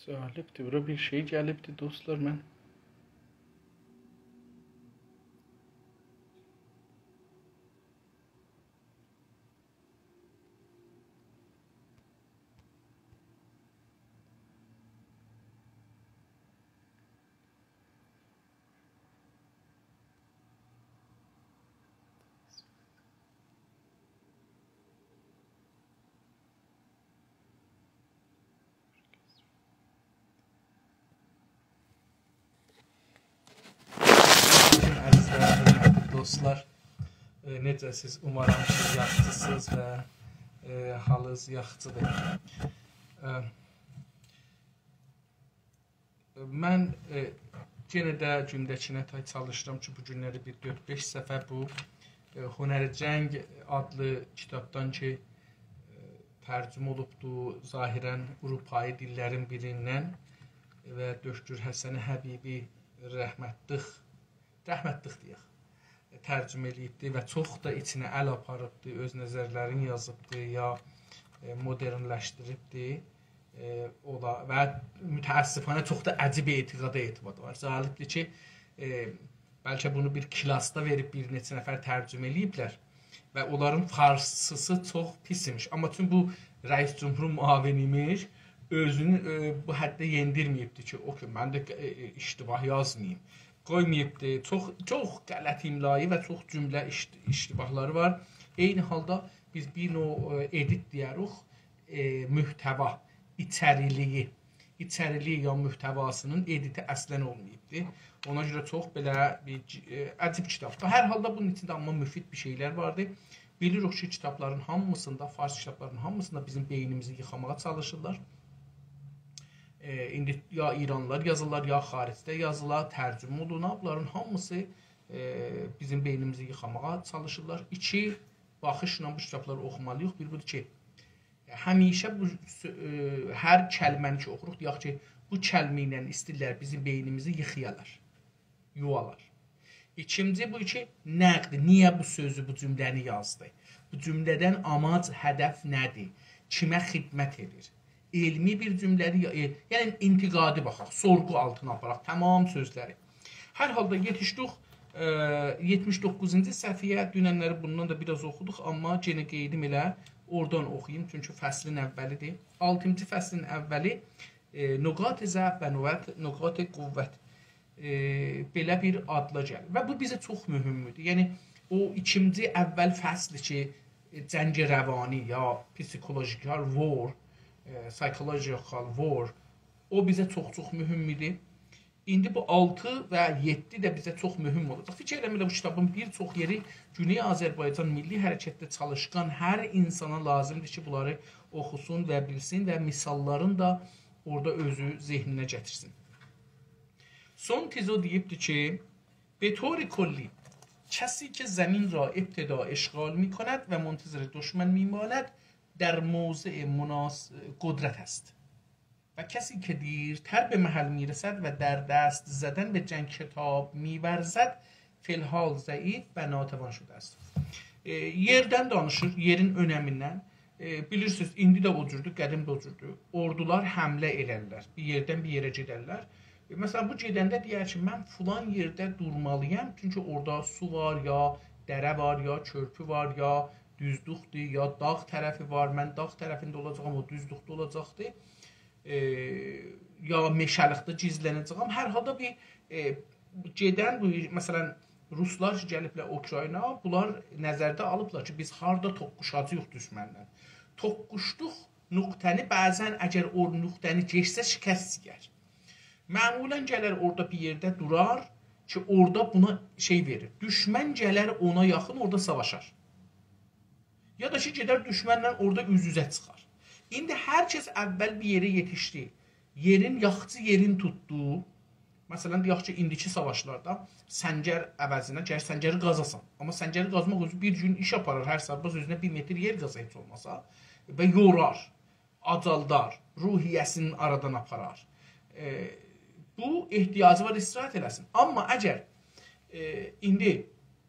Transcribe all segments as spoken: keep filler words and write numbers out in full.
جالبدیر. بورا بیر شئی گلیبدی، دوستلار. من عزیز و حؤرمتلی دوستلار، ائ، نئجه‌سیز؟ اومارام کی، یاخشیسینیز و، ائ، حالینیز یاخشیدیر. ائ، من، ائ، یئنه ده گونده‌کینه تای چالیشیرام کی، بو گونلری بیر دؤرد-بئش صفحه بو، ائ، هنر جنگ آدلی کیتابدان کی، ائ، ترجمه اولوبدو ظاهراً آوروپایی دیللرین بیریندن و دکتر حسن حبیبی رحمتلیک، رحمتلیک دئیک، ترجمه ائله‌ییبدی و چوخ دا ایچینه ال آپاریبدی، اؤز نظرلرینی یازیبدی، یا، ائ، مدرنلشدیریبدی. ائ، اولا و متأسفانه چوخ دا عجیب اعتقادا اعتقاد وار. جالبدیر کی، ائ، بلکه بونو بیر کلاسدا وئریب بیر نئچه نفر ترجمه ائله‌ییبلر و اونلارین فارسیسی چوخ پیس ایمیش. آمما چون بو رئیس جمهورون معاونی ایمیش، اؤزونو، ائ، بو حدده یئندیرمه‌ییبدی کی، اوکی، من ده، ائ، ائ، اشتباه یازماییم. قویماییبدی. چوخ، چوخ غلط املایی و چوخ جمله اشت-، اشتباهلاری وار. عینی حالدا بیز بیر نوع، ائ، ادیت دئیه‌ریک، ائ، محتوا، ایچریلیگی، ایچریلیگی یا محتواسینین ادیتی اصلاً اولماییبدی. اونا گؤره چوخ بئله بیر، ائ، عجیب کیتابدیر. هر حالدا بونون ایچینده آمما مفید بیر شئیلر واردی. بیلیریک کی، کیتابلارین هامیسیندا، فارس کیتابلارین هامیسیندا بیزیم بئینیمیزی ییخاماغا چالیشیرلار. ائ، ایندی یا ایرانلیلار یازیرلار، یا خاریجده یازیرلار، ترجمه اولونا. بونلارین هامیسی، ائ، بیزیم بئینیمیزی ییخاماغا چالیشیرلار. ایکی باخیشلا بو کیتابلاری اوخومالی‌ییق. بیر بودور کی، همیشه بو سؤ-، ائ، هر کلمه‌نی کی اوخوروق، دئیک کی، بو کلمه ایله ایسته‌ییرلر بیزیم بئینیمیزی ییخایالار، یووالار. ایکینجی بو کی، نقد، نییه بو سؤزو، بو جمله‌نی یازدی؟ بو جمله‌دن آماج، هدف نه‌دیر؟ کیمه خدمت ائدیر؟ علمی بیر جمله‌دیر، یا، ائ، یعنی انتقادی باخاق، سورغو آلتینا آپاراق تمام سؤزلری. هر حالدا یئتیشدیک، ائ، یئتمیش دوققوزونجو صفحه‌یه. دوننلری بوندان دا بیر آز اوخودوق، آمما یئنه قئییدیم ائله اورادان اوخویوم، چونکی فصلین اولی‌دیر. آلتینجی فصلین اولی، ائ، نقاط ضعف و نقاط، نقاط قوت، ائ، بئله بیر آدلا گلیر. و بو بیزه چوخ مهمدور. یعنی، او ایکینجی، اول فصل کی، ائ، جنگ روانی یا psychological war، ائ، psychological war، او بیزه چوخ-چوخ مهم ایدی. ایندی بو آلتی و یئددی ده بیزه چوخ مهم اولاجاق. فیکیر ائله‌ییرم، ائله بو کیتابین بیر چوخ یئری گونئی آذربایجان میللی حرکتده چالیشقان هر اینسانا لازیمدیر کی، بونلاری اوخوسون و بیلسین و مثاللارین دا اورادا اؤزو ذهنینه گتیرسین. سون تزو دئییبدی کی، «به طور کلی، کسی که زمین را ابتدا اشغال می‌کند و منتظر دشمن می‌ماند، در موضع مناس-، قدرت است.» و کسی که دیرتر به محل می‌رسد و در دست زدن به جنگ شتاب می‌ورزد، فی‌الحال ضعیف و ناتوان شده است. ائ، یئردن دانیشیر، یئرین اؤنمیندن. ائ، بیلیرسینیز، ایندی ده او جوردور، قدیم ده او جوردور. اوردولار حمله ائلرلر، بیر یئردن بیر یئره گئدرلر. ائ، مثلا، بو گئدنده دئیر کی، «من فلان یئرده دورمالی‌یام، چونکی اورادا سو وار، یا دره وار، یا کؤرپو وار، یا دوزلوکدور، یا داغ طرفی وار. من داغ طرفینده اولاجاغام، او دوزلوکده اولاجاقدیر. ائ، یا مئشه‌لیکده گیزلنه‌جه‌یم.» هر حالدا بیر، ائ، گئدن بو، مثلا، روسلار کی، گلیبلر اوکراینا، بونلار نظرده آلیبلار کی، بیز هاردا توققوشاجاغیق دوشمنله. توققوشدوق نقطه‌نی، بعضا اگر او نقطه‌نی کئچسه، شکست یئیر. معمولا گلر اورادا بیر یئرده دورار کی، اورادا بونا شئی وئریر. دوشمن گلر اونا یاخین، اورادا ساواشار. یا دا کی، گئدر دوشمنله اورادا اوز-اوزه چیخار. ایندی هر کس اول بیر یئره یئتیشدی، یئرین، یاخچی یئرین توتدو. مثلا، دئیک کی، ایندیکی ساواشلاردا سنگر عوضینه گرک سنگری قازاسان. آمما سنگری قازماق اؤزو بیر گون ایش آپارار. هر سرباز اؤزونه بیر متر یئر قازا هئچ اولماسا و یورار، آجالدار، روحیه‌سینی آرادان آپارار. ائ، بو احتیاجی وار استراحت ائله‌سین. آمما اگر، ائ، ایندی،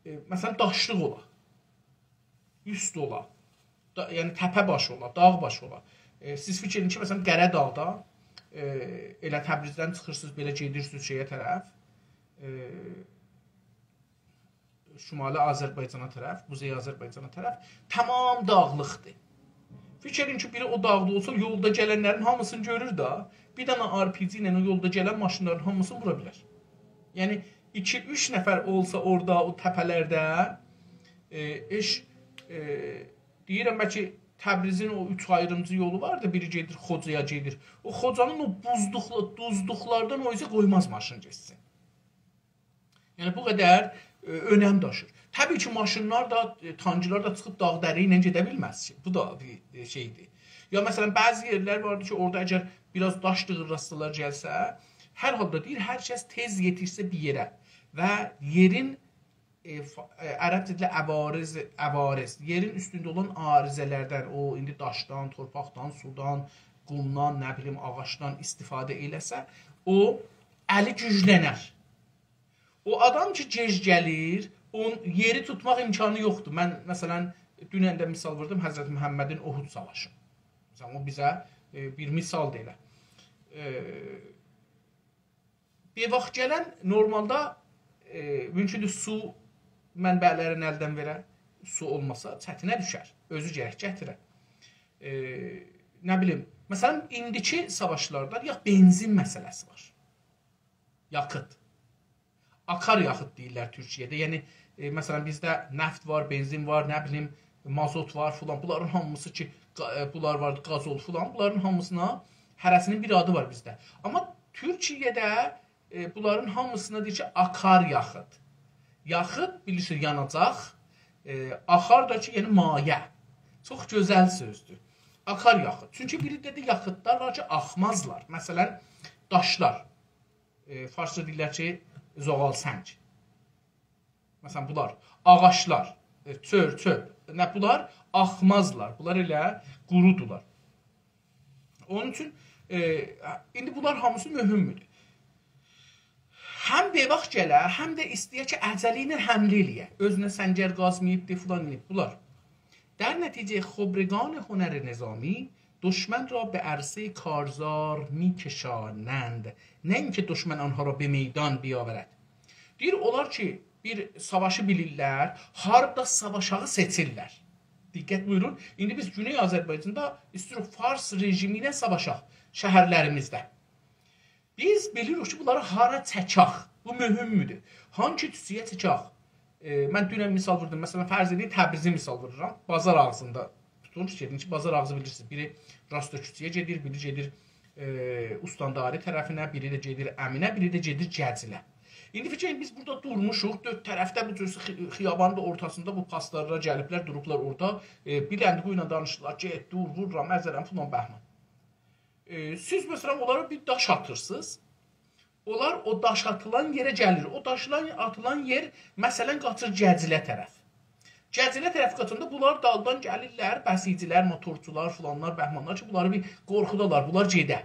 ائ، مثلا، داشلیق اولا، اوست اولا، دا، یعنی تپه باشی اولا، داغ باشی اولا. ائ، سیز فیکیر ائدین کی، مثلا، قره‌داغدا، ائ، ائله تبریزدن چیخیرسینیز، بئله گئدیرسینیز شئیه طرف، ائ، شمالی آذربایجانا طرف، قوزئی آذربایجانا طرف، تمام داغلیقدیر. فیکیر ائدین کی، بیری او داغدا اولسا، یولدا گلنلرین هامیسینی گؤرور ده، بیر دنه آر پی جی ایله او یولدا گلن ماشینلارین هامیسینی وورا بیلر. یعنی، ایکی، اوچ نفر اولسا اورادا، او تپه‌لرده، ائ، ائش، ائ، دئییرم، بلکه تبریزین او اوچ آیریمجی یولو واردی، بیری گئدیر، خوجایا گئدیر. او خوجانین او بوزدوقلا-، دوزدوقلاردان او اوزه قویماز ماشین گئتسین. یعنی، بو قدر، ائ، اؤنم داشیر. طبیعی کی، ماشینلار دا، ائ، تانکیلار دا چیخیب داغ دره ایله گئده بیلمز کی. بو دا بیر، ائ، شئیدیر. یا، مثلا، بعضی یئرلر واردی کی، اورادا اگر بیر آز داش دیغیرلاسالار گلسه، هر حالدا دئییر، هر کس تئز یئتیشسه بیر یئره و یئرین، ائ، فا-، ائ، عربجه دیلده عوارض، عوارض، یئرین اوستونده اولان عارضه‌لردن، او ایندی داشدان، تورپاقدان، سودان، قومدان، نه بیلیم، آغاجدان استفاده ائله‌سه، او الی گوجلنر. او آدام کی، گئج گلیر، اونون یئری توتماق امکانی یوخدور. من، مثلا، دونن ده مثال ووردوم، حضرت محمدین احد ساواشی. مثلا، او بیزه، ائ، بیر مثالدیر ائله. ائ، بئواخ گلن نورمالدا، ائ، مومکوندور سو منبع‌لرین الدن وئره، سو اولماسا چتینه دوشر، اؤزو گرک گتیره. ائ، نه بیلیم، مثلا، ایندیکی ساواشلاردا یا بنزین مسئله‌سی وار. یاکیت. آکار یاکیت دئییرلر تورکیه‌ده. یعنی، ائ، مثلا، بیزده نفت وار، بنزین وار، نه بیلیم، مازوت وار فلان. بونلارین هامیسی کی، قا-، ائ، بونلار وار، گازول فلان. بونلارین هامیسینا هره‌سینین بیر آدی وار بیزده. آمما تورکیه‌ده، ائ، بونلارین هامیسینا دئییر کی، آکار یاکیت. یاکیت، بیلیرسینیز، یاناجاق. ائ، آخار دا کی، یعنی مایع. چوخ گؤزل سؤزدور. آکار یاکیت. چونکی بیری ده، ده یاکیتلار وار کی، آخمازلار. مثلا، داشلار. ائ، فارسجا دئییرلر کی، زغال سنگ. مثلا، بونلار، آغاجلار، ائ، چؤر، چؤپ. نه، بونلار آخمازلار. بونلار ائله قورودولار. اونون اوچون، ائ، ایندی بونلار هامیسی مهمدور. هم بئواخ گله، هم ده ایسته‌یه کی، عجله ایله حمله ائله‌یه. اؤزونه سنگر قازماییبدی، فلان ائله‌ییب. بونلار در نتیجهٔ خبرگان هنر نظامی دشمن را به عرصهٔ کارزار می‌کشانند، نه اینکه دشمن آنها را به میدان بیاورد. دئییر، اونلار کی، بیر ساواشی بیلیرلر، هاردا ساواشاغی سئچیرلر. دقت بویورون، ایندی بیز گونئی آذربایجاندا ایسته‌ییریک فارس رژیمی ایله ساواشاق شهرلریمیزده. بیز بیلیریک کی، بونلاری هارا چکک. بو مهمدور. هانگی کوچه‌یه چکک؟ ائ، من دونن مثال ووردوم. مثلا، فرض ائدین، تبریزی مثال وورورام. بازار آغزیندا توتور. فیکیر ائدین کی، بازار آغزی بیلیرسینیز. بیری راست کوچه‌یه گئدیر، بیری گئدیر، ائ، استانداری طرفینه، بیری ده گئدیر امینه، بیری ده گئدیر گجیله. ایندی فیکیر ائدین، بیز بورادا دورموشوق، دؤرد طرفده بو جور خی-، خیابانین دا اورتاسیندا بو پاسدارلار گلیبلر، دوروبلار اورادا. ائ، بیلندگو ایله دانیشیرلار، گئت، دور، وورورام، ازرم، فلان، بهمان. ائ، سیز، مثلا، اونلارا بیر داش آتیرسینیز. اونلار او داش آتیلان یئره گلیر. او داشلار آتیلان یئر، مثلا، قاچیر گجیله طرف. گجیله طرف قاچاندا بونلار دالدان گلیرلر، بسیجیلر، موتورچولار، فلانلار، بهمانلار کی، بونلاری بیر قورخودالار، بونلار گئده.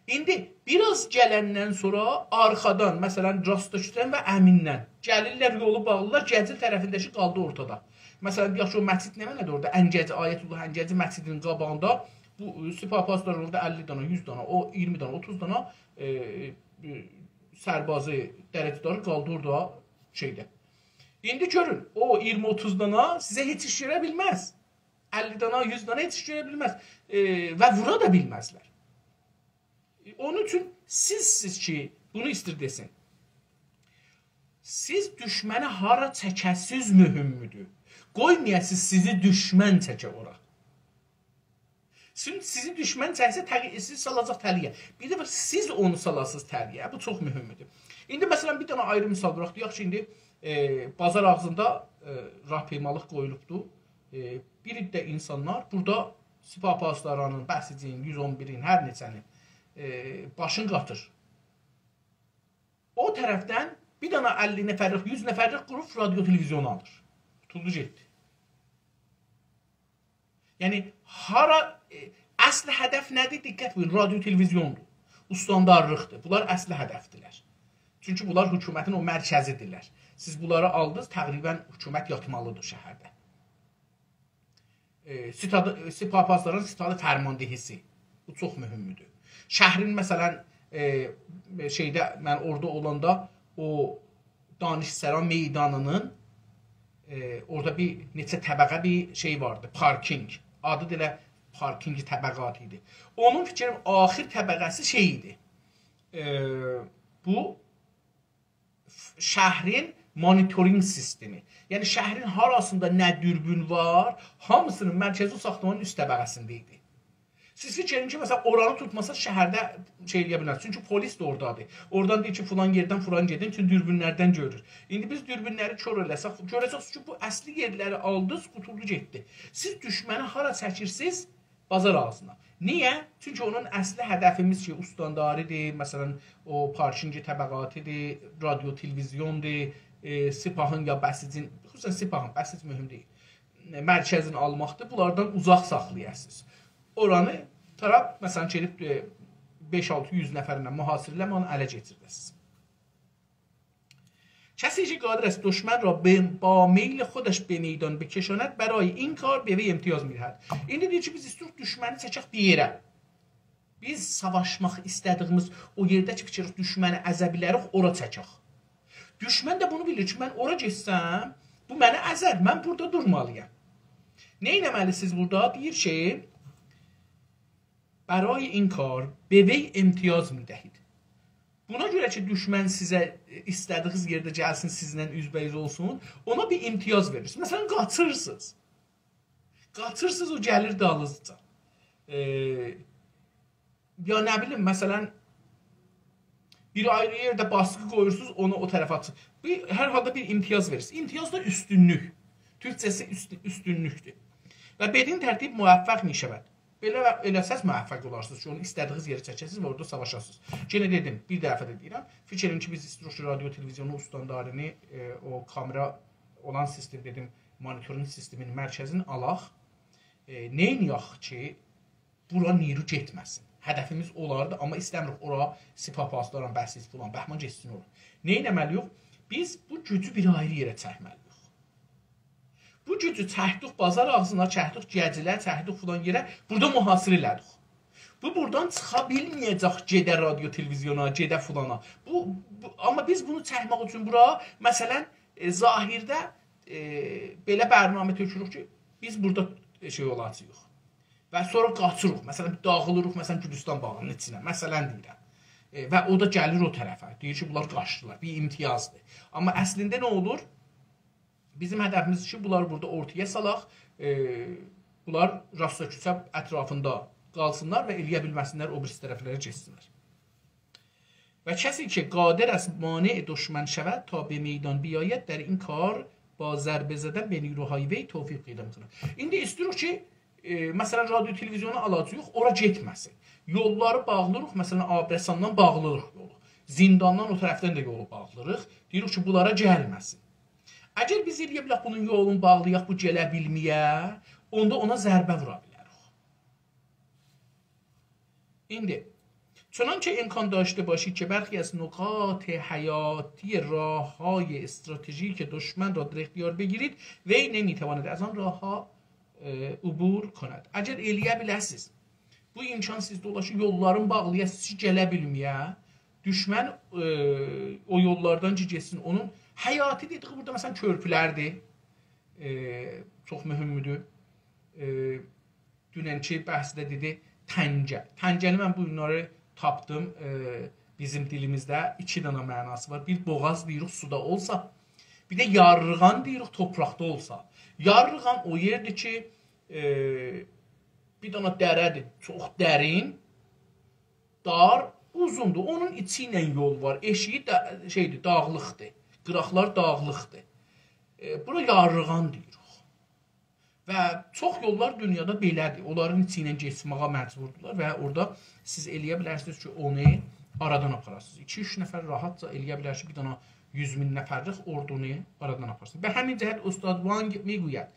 ایندی بیر آز گلندن سونرا آرخادان، مثلا، راست کوچه‌دن و امین‌دن گلیرلر، یولو باغلیرلار، گجیل طرفینده‌کی قالدی اورتادا. مثلا، دئیک کی، او مسجد نمنه‌دیر اورادا؟ انگجی، آیت‌الله انگجی مسجدینین قاباغیندا بو، ائ، سپاه پاسداران اورادا اللی دانا، یوز دانا، او ایگیرمی دانا، اوتوز دانا، ائ، ائ، سربازی، درجه‌داری قالدی اورادا شئیده. ایندی گؤرون، او ایگیرمی، اوتوز دانا سیزه هئچ ایش گؤره بیلمز. اللی دانا، یوز دانا هئچ ایش گؤره بیلمز. ائ، و وورا دا بیلمزلر. اونون اوچون سیزسیز کی، بونو ایستیر دئسین. سیز دوشمنی هارا چکه‌سیز مهمدور. قویمایاسیز سیزی دوشمن چکه اورا. چونکی سیزی دوشمن چکسه، تق-، سیزی سالاجاق تله‌یه. بیر دفعه سیز اونو سالاسینیز تله‌یه. بو چوخ مهمدور. ایندی، مثلا، بیر دنه آیری مثال ووراق. دئیک کی، ایندی، ائ، بازار آغزیندا، ائ، راهپیمالیق قویولوبدور. ائ، بیر عده اینسانلار بورادا سپاه پاسدارانین، بسیجین، یوز اون بیرین، هر نئچه‌نین، ائ، باشین قاتیر. او طرفدن بیر دنه اللی نفرلیک، یوز نفرلیک گروپ رادیو تلویزیونو آلیر. توتولدو گئتدی. یعنی، هارا، ائ، اصل هدف نه‌دیر؟ دقت بویورون، رادیو تلویزیوندور. استاندارلیقدیر. بونلار اصل هدفدیرلر. چونکی بونلار حکومتین او مرکزیدیرلر. سیز بونلاری آلدینیز، تقریبا حکومت یاتمالیدیر شهرده. ائ، ستاد، ائ، سپاه پاسداران ستاد فرماندهی‌سی. بو چوخ مهمدور. شهرین، مثلا، ائ، شئیده، من اورادا اولاندا او دانشسرا میدانینین، ائ، اورادا بیر نئچه طبقه بیر شئی واردی، پارکینگ. آدی دا ائله پارکینگ طبقاتی ایدی. اونون فیکریم آخر طبقه‌سی شئی ایدی. ائ، بو شهرین مونیتورینگ سیستمی. یعنی شهرین هاراسیندا نه دوربین وار، هامیسینین مرکزی او ساختمانین اوست طبقه‌سینده ایدی. سیز فیکر ائدین کی، مثلا، اورانی توتماسا شهرده شئی ائلیه بیلمز. چونکی پلیس ده اورادادیر. اورادان دئییر کی، فلان یئردن فلان گئدین، چونکی دوربینلردن گؤرور. ایندی بیز دوربینلری کور ائله‌سک، گؤره‌جکسینیز کی، بو اصلی یئرلری آلدینیز، قوتولدو گئتدی. سیز دوشمنی هارا چکیرسینیز؟ بازار آغزینا. نییه؟ چونکی اونون اصلی هدفیمیز کی، استانداری‌دیر، مثلا، او پارکینگ طبقاتی‌دیر، رادیو تلویزیوندور، ائ، سپاهین یا بسیجین، خصوصا سپاهین، بسیج مهم دئییل، ائ، مرکزین آلماقدیر، بونلاردان اوزاق ساخلایاسینیز. اورانی طرف، مثلا، گئدیب، ائ، بئش آلتی یوز نفرله محاصره ائله‌مه، اونو اله کئچیرده‌سینیز. کسی که قادر است دشمن را به، با میل خودش به میدان بکشاند، برای این کار به وی امتیاز می‌دهد. ایندی دئییر کی، بیز ایستیروخ دوشمنی چکک بیر یئره. بیز ساواشماق ایسته‌دیییمیز او یئرده کی، فیکیر دوشمنی ازه بیلریک، اورا چکک. دوشمن ده بونو بیلیر کی، من اورا گئتسم، بو منی ازر، من بورادا دورمالییام. نه ائتمه‌لی‌سینیز بورادا؟ دئییر کی، برای این کار به وی امتیاز می‌دهید. بونا گؤره کی، دوشمن سیزه، ائ، ایسته‌دییینیز یئرده گلسین، سیزینله اوزبه‌اوز اولسون، اونا بیر امتیاز وئریرسینیز. مثلا، قاچیرسینیز. قاچیرسینیز، او گلیر دالینیزجا. ائ، یا نه بیلیم، مثلا، بیر آیری یئرده باسقی قویورسونوز، اونو او طرفه آتیر. بیر، هر حالدا بیر امتیاز وئریرسینیز. امتیاز دا اوستونلوک. تورکجه‌سی اوست-، اوستونلوکدور. و بدین ترتیب موفق می‌شود. بئله و-، ائله‌سز موفق اولارسینیز کی، اونو ایسته‌دییینیز یئره چکه‌سینیز و اورادا ساواشاسینیز. یئنه دئدیم، بیر دفعه ده دئییرم، فیکر ائدین کی، بیز ایستیروخ کی، رادیو تلویزیونو استانداری‌نی، ائ، او کامئرا اولان سیستم، دئدیم، مونیتورینگ سیستمینین مرکزینی آلاق. ائ، نئینیه‌ک کی، بورا نیرو گئتمه‌سین؟ هدفیمیز اولاردی، آمما ایسته‌میریک اورا سپاه پاسداران، بسیج، فلان، بهمان گئتسین اورا. نه ائتمه‌لی‌ییک؟ بیز بو گوجو بیر آیری یئره چکمه‌لی‌ییک. بو گوجو چکدیک بازار آغزینا، چکدیک گجیله، چکدیک فلان یئره، بورادا محاصره ائله‌دیک. بو بورادان چیخا بیلمه‌یه‌جک، گئده رادیو تلویزیونا، گئده فلانا. بو، بو، آمما بیز بونو چکمک اوچون بورا، مثلا، ائ، ظاهرده، ائ، بئله برنامه تؤکوروک کی، بیز بورادا، ائ، شئی اولاجاغیق. و سونرا قاچیریق، مثلا، داغیلیریق، مثلا، گولوستان باغی‌نین ایچینه، مثلا دئییرم. ائ، و او دا گلیر او طرفه، دئییر کی، بونلار قاچدیلار، بیر امتیازدیر. آمما اصلینده نه اولور؟ بیزیم هدفیمیز کی، بونلاری بورادا اورتایا سالاق، ائ، بونلار راستا کوچه اطرافیندا قالسینلار و ائلیه بیلمه‌سینلر او بیریسی طرفلره گئتسینلر. و کسی که قادر است مانع دشمن شود تا به میدان بیاید، در این کار با ضربه زدن به نیروهای وی توفیق پیدا می‌کند. ایندی ایستیروخ کی، ائ، مثلا، رادیو تلویزیونو آلاجاغیق، اورا گئتمه‌سین. یوللاری باغلیریق، مثلا، آبرساندان باغلیریق یولو. زینداندان او طرفدن ده یولو باغلیریق. دئییریک کی، بونلارا گلمه‌سین. اگر بیز ائلیه بیلک بونون یولونو باغلایاق، بو گله بیلمه‌یه، اوندا اونا ضربه وورا بیلریک. ایندی، چنانچه امکان داشته باشید که برخی از نقاط حیاتی راه‌های استراتژیک دشمن را در اختیار بگیرید، وی نمی‌تواند از آن راه‌ها، اه، عبور کند. اگر ائلیه بیله‌سیز، بو امکان سیزده اولا کی، یوللارین باغلایاسیز کی، گله بیلمه‌یه، دوشمن، اه، او یوللاردان کی، گئتسین، اونون حیاتی دئدیگی بورادا، مثلا، کؤرپولردیر. اه، چوخ مهمدور. اه، دوننکی بحثده دئدی، تنگه. تنگه‌نی من بو گونلری تاپدیم، ائ، بیزیم دیلیمیزده ایکی دنه معناسی وار. بیر، بوغاز دئییریک، سودا اولسا، بیر ده یارریغان دئییریک، توپراقدا اولسا. یارریغان او یئردیر کی، ائ، بیر دنه دره‌دیر، چوخ درین، دار، اوزوندور. اونون ایچی ایله یول وار. ائشیگی دا-، شئیدیر، داغلیقدیر. قیراقلار داغلیقدیر. ائ، بورا یارریغان دئییریک. و چوخ یوللار دونیادا بئله‌دیر. اونلارین ایچی ایله گئچمه‌یه مجبوردولار و اورادا سیز ائلیه بیلرسینیز کی، اونو آرادان آپاراسینیز. ایکی-اوچ نفر راحتجا ائلیه بیلر کی، بیر دنه یوز مین نفرلیک اوردونو آرادان آپارسین. به همین جهت استاد وانگ می‌گوید.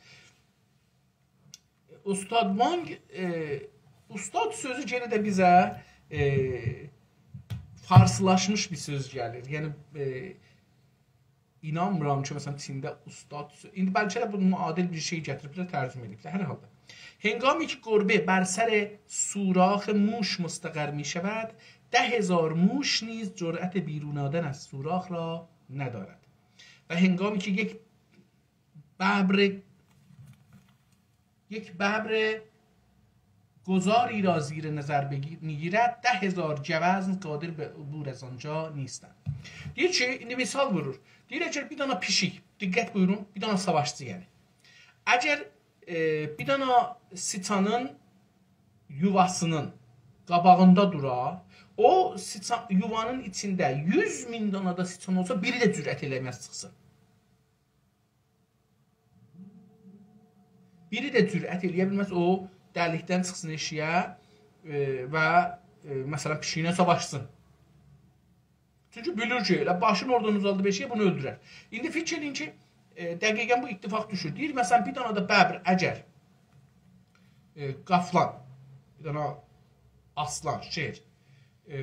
استاد وانگ، ائ، استاد سؤزو یئنه ده بیزه، ائ، فارسلاشمیش بیر سؤز گلیر. یعنی، ائ، اینانمیرام کی، مثلا، چینده استاد سؤ-، ایندی بلکه ده بونون معادل بیر شئی گتیریبلر، ترجمه ائدیبلر. هر حالدا. هنگامی که گربه بر سر سوراخ موش مستقر می‌شود، ده هزار موش نیز جرأت بیرون آمدن از سوراخ را ندارد. و هنگامی که یک ببر، یک ببر گذاری را زیر نظر بگی-، می‌گیرد، ده هزار گوزن قادر به عبور از آنجا نیستند. دئییر کی، ایندی مثال وورور. دئییر، اگر بیر دانا پیشیک، دقت بویورون، بیر دانا ساواشچی یعنی. اگر، ائ، بیر دانا سیچانین یوواسینین قاباغیندا دورا، او سیچان، یووانین ایچینده یوز مین دانا دا سیچان اولسا، بیری ده جرأت ائله‌مز چیخسین. بیری ده جرأت ائله‌یه بیلمز او دلیکدن چیخسین ائشیگه، ائ، و، ائ، مثلا، پیشیگینن ساواشسین. چونکی بیلیر کی، ائله باشینی اورادان اوزالدیب ائشیگه، بونو اؤلدورر. ایندی فیکیر ائله‌یین کی، ائ، دقیقا بو اتفاق دوشور. دئییر، مثلا، بیر دانا دا ببر، اگر، ائ، قافلان، بیر دانا آسلان، شیر، ائ،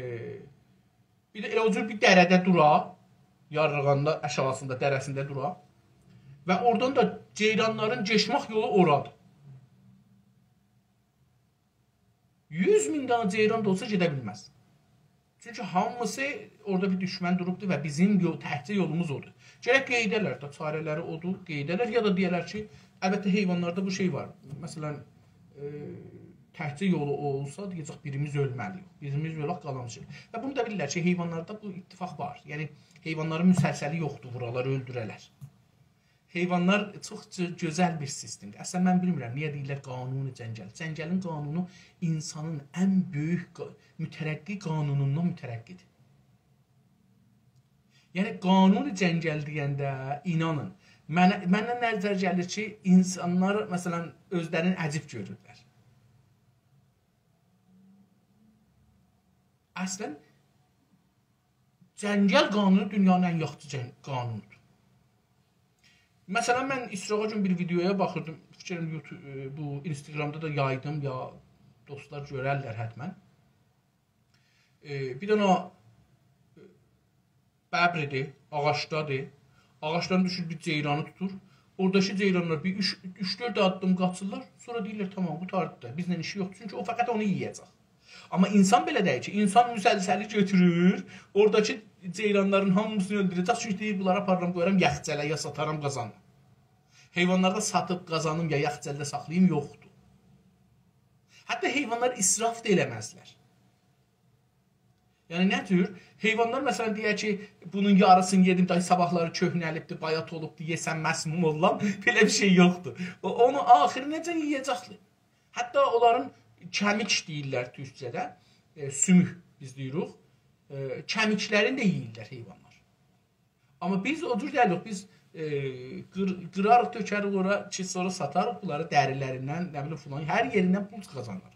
بیر ده ائله او جور بیر دره‌ده دورا، یارلیغاندا آشاغیسیندا، دره‌سینده دورا و اورادان دا جئیرانلارین کئچمک یولو اورادیر. یوز مین دانا جئیران دا اولسا گئده بیلمز. چونکی هامیسی اورادا بیر دوشمن دوروبدور و بیزیم یول، تکجه یولوموز اودور. گرک قئییده‌لر ده، چاره‌لری اودور، قئییده‌لر یا دا دئیه‌لر کی، البته حیوانلاردا بو شئی وار. مثلا، ائ، تکجه یولو او اولسا، دئیه‌جک، بیریمیز اؤلمه‌لی‌ییک. بیریمیز اؤلک، قالان شئی. و بونو دا بیلیرلر کی، حیوانلاردا بو اتفاق وار. یعنی، حیوانلارین مسلسلی یوخدور، وورالار، اؤلدوره‌لر. حیوانلار چوخ گؤ-، گؤزل بیر سیستمدیر. اصلا، من بیلمیرم، نییه دئییرلر قانون جنگل. جنگلین قانونو اینسانین ان بؤیوک قا-، مترقی قانونوندان مترقی‌دیر. یعنی، قانون جنگل دئینده، اینانین، منه، منه نظر گلیر کی، اینسانلار، مثلا، اؤزلرینی عجیب گؤرورلر. اصلا، جنگل قانونو دونیانین ان یاخشی جن-، قانونودور. مثلا، من ایسراغا گون بیر ویدئویا باخیردیم. فیکریم یوتو-، ائ، بو اینستاگرامدا دا یایدیم، یا دوستلار گؤررلر حتما. ائ، بیر دنه ببریدیر، آغاجدادیر. آغاجدان دوشور، بیر جئیرانی توتور. اوراداکی جئیرانلار بیر اوچ، اوچ-دؤرد آددیم قاچیرلار. سونرا دئییرلر، «تامام، قوتاردی دا، بیزله ایشی یوخدور.» چونکی او فقط اونو یئیه‌جک. آمما اینسان بئله دئییل کی، اینسان مسلسلی گؤتورور، اوراداکی جئیرانلارین هامیسینی اؤلدوره‌جک. چونکی دئییر، «بونلاری آپاریرام قویارام یخچاله، یا ساتارام، قازانیم.» حیوانلاری دا ساتیب قازانیم، یا یخچالدا ساخلاییم، یوخدور. حتی حیوانلار اسراف دا ائله‌مزلر. یعنی نه جور؟ حیوانلار، مثلا، دئیک کی، بونون یاریسینی یئدیم، دای صاباحلاری کؤهنه‌لیبدیر، بایات اولوبدور، یئسم مسموم اولورام. بئله بیر شئی یوخدور. او، اونو آخیرینه‌جن یئیه‌جکلر. حتی اونلارین کمیک دئییرلر تورکجه‌ده، ائ، سوموک بیز دئییریک. ائ، کمیکلرینی ده یئییرلر حیوانلار. آمما بیز او جور دئییلیک. بیز، ائ، قیر-، قیراریق، تؤکریک اورا کی، سونرا ساتاریق بونلاری، دری‌لریندن، نه بیلیم، فلان، هر یئریندن پول قازانیریق.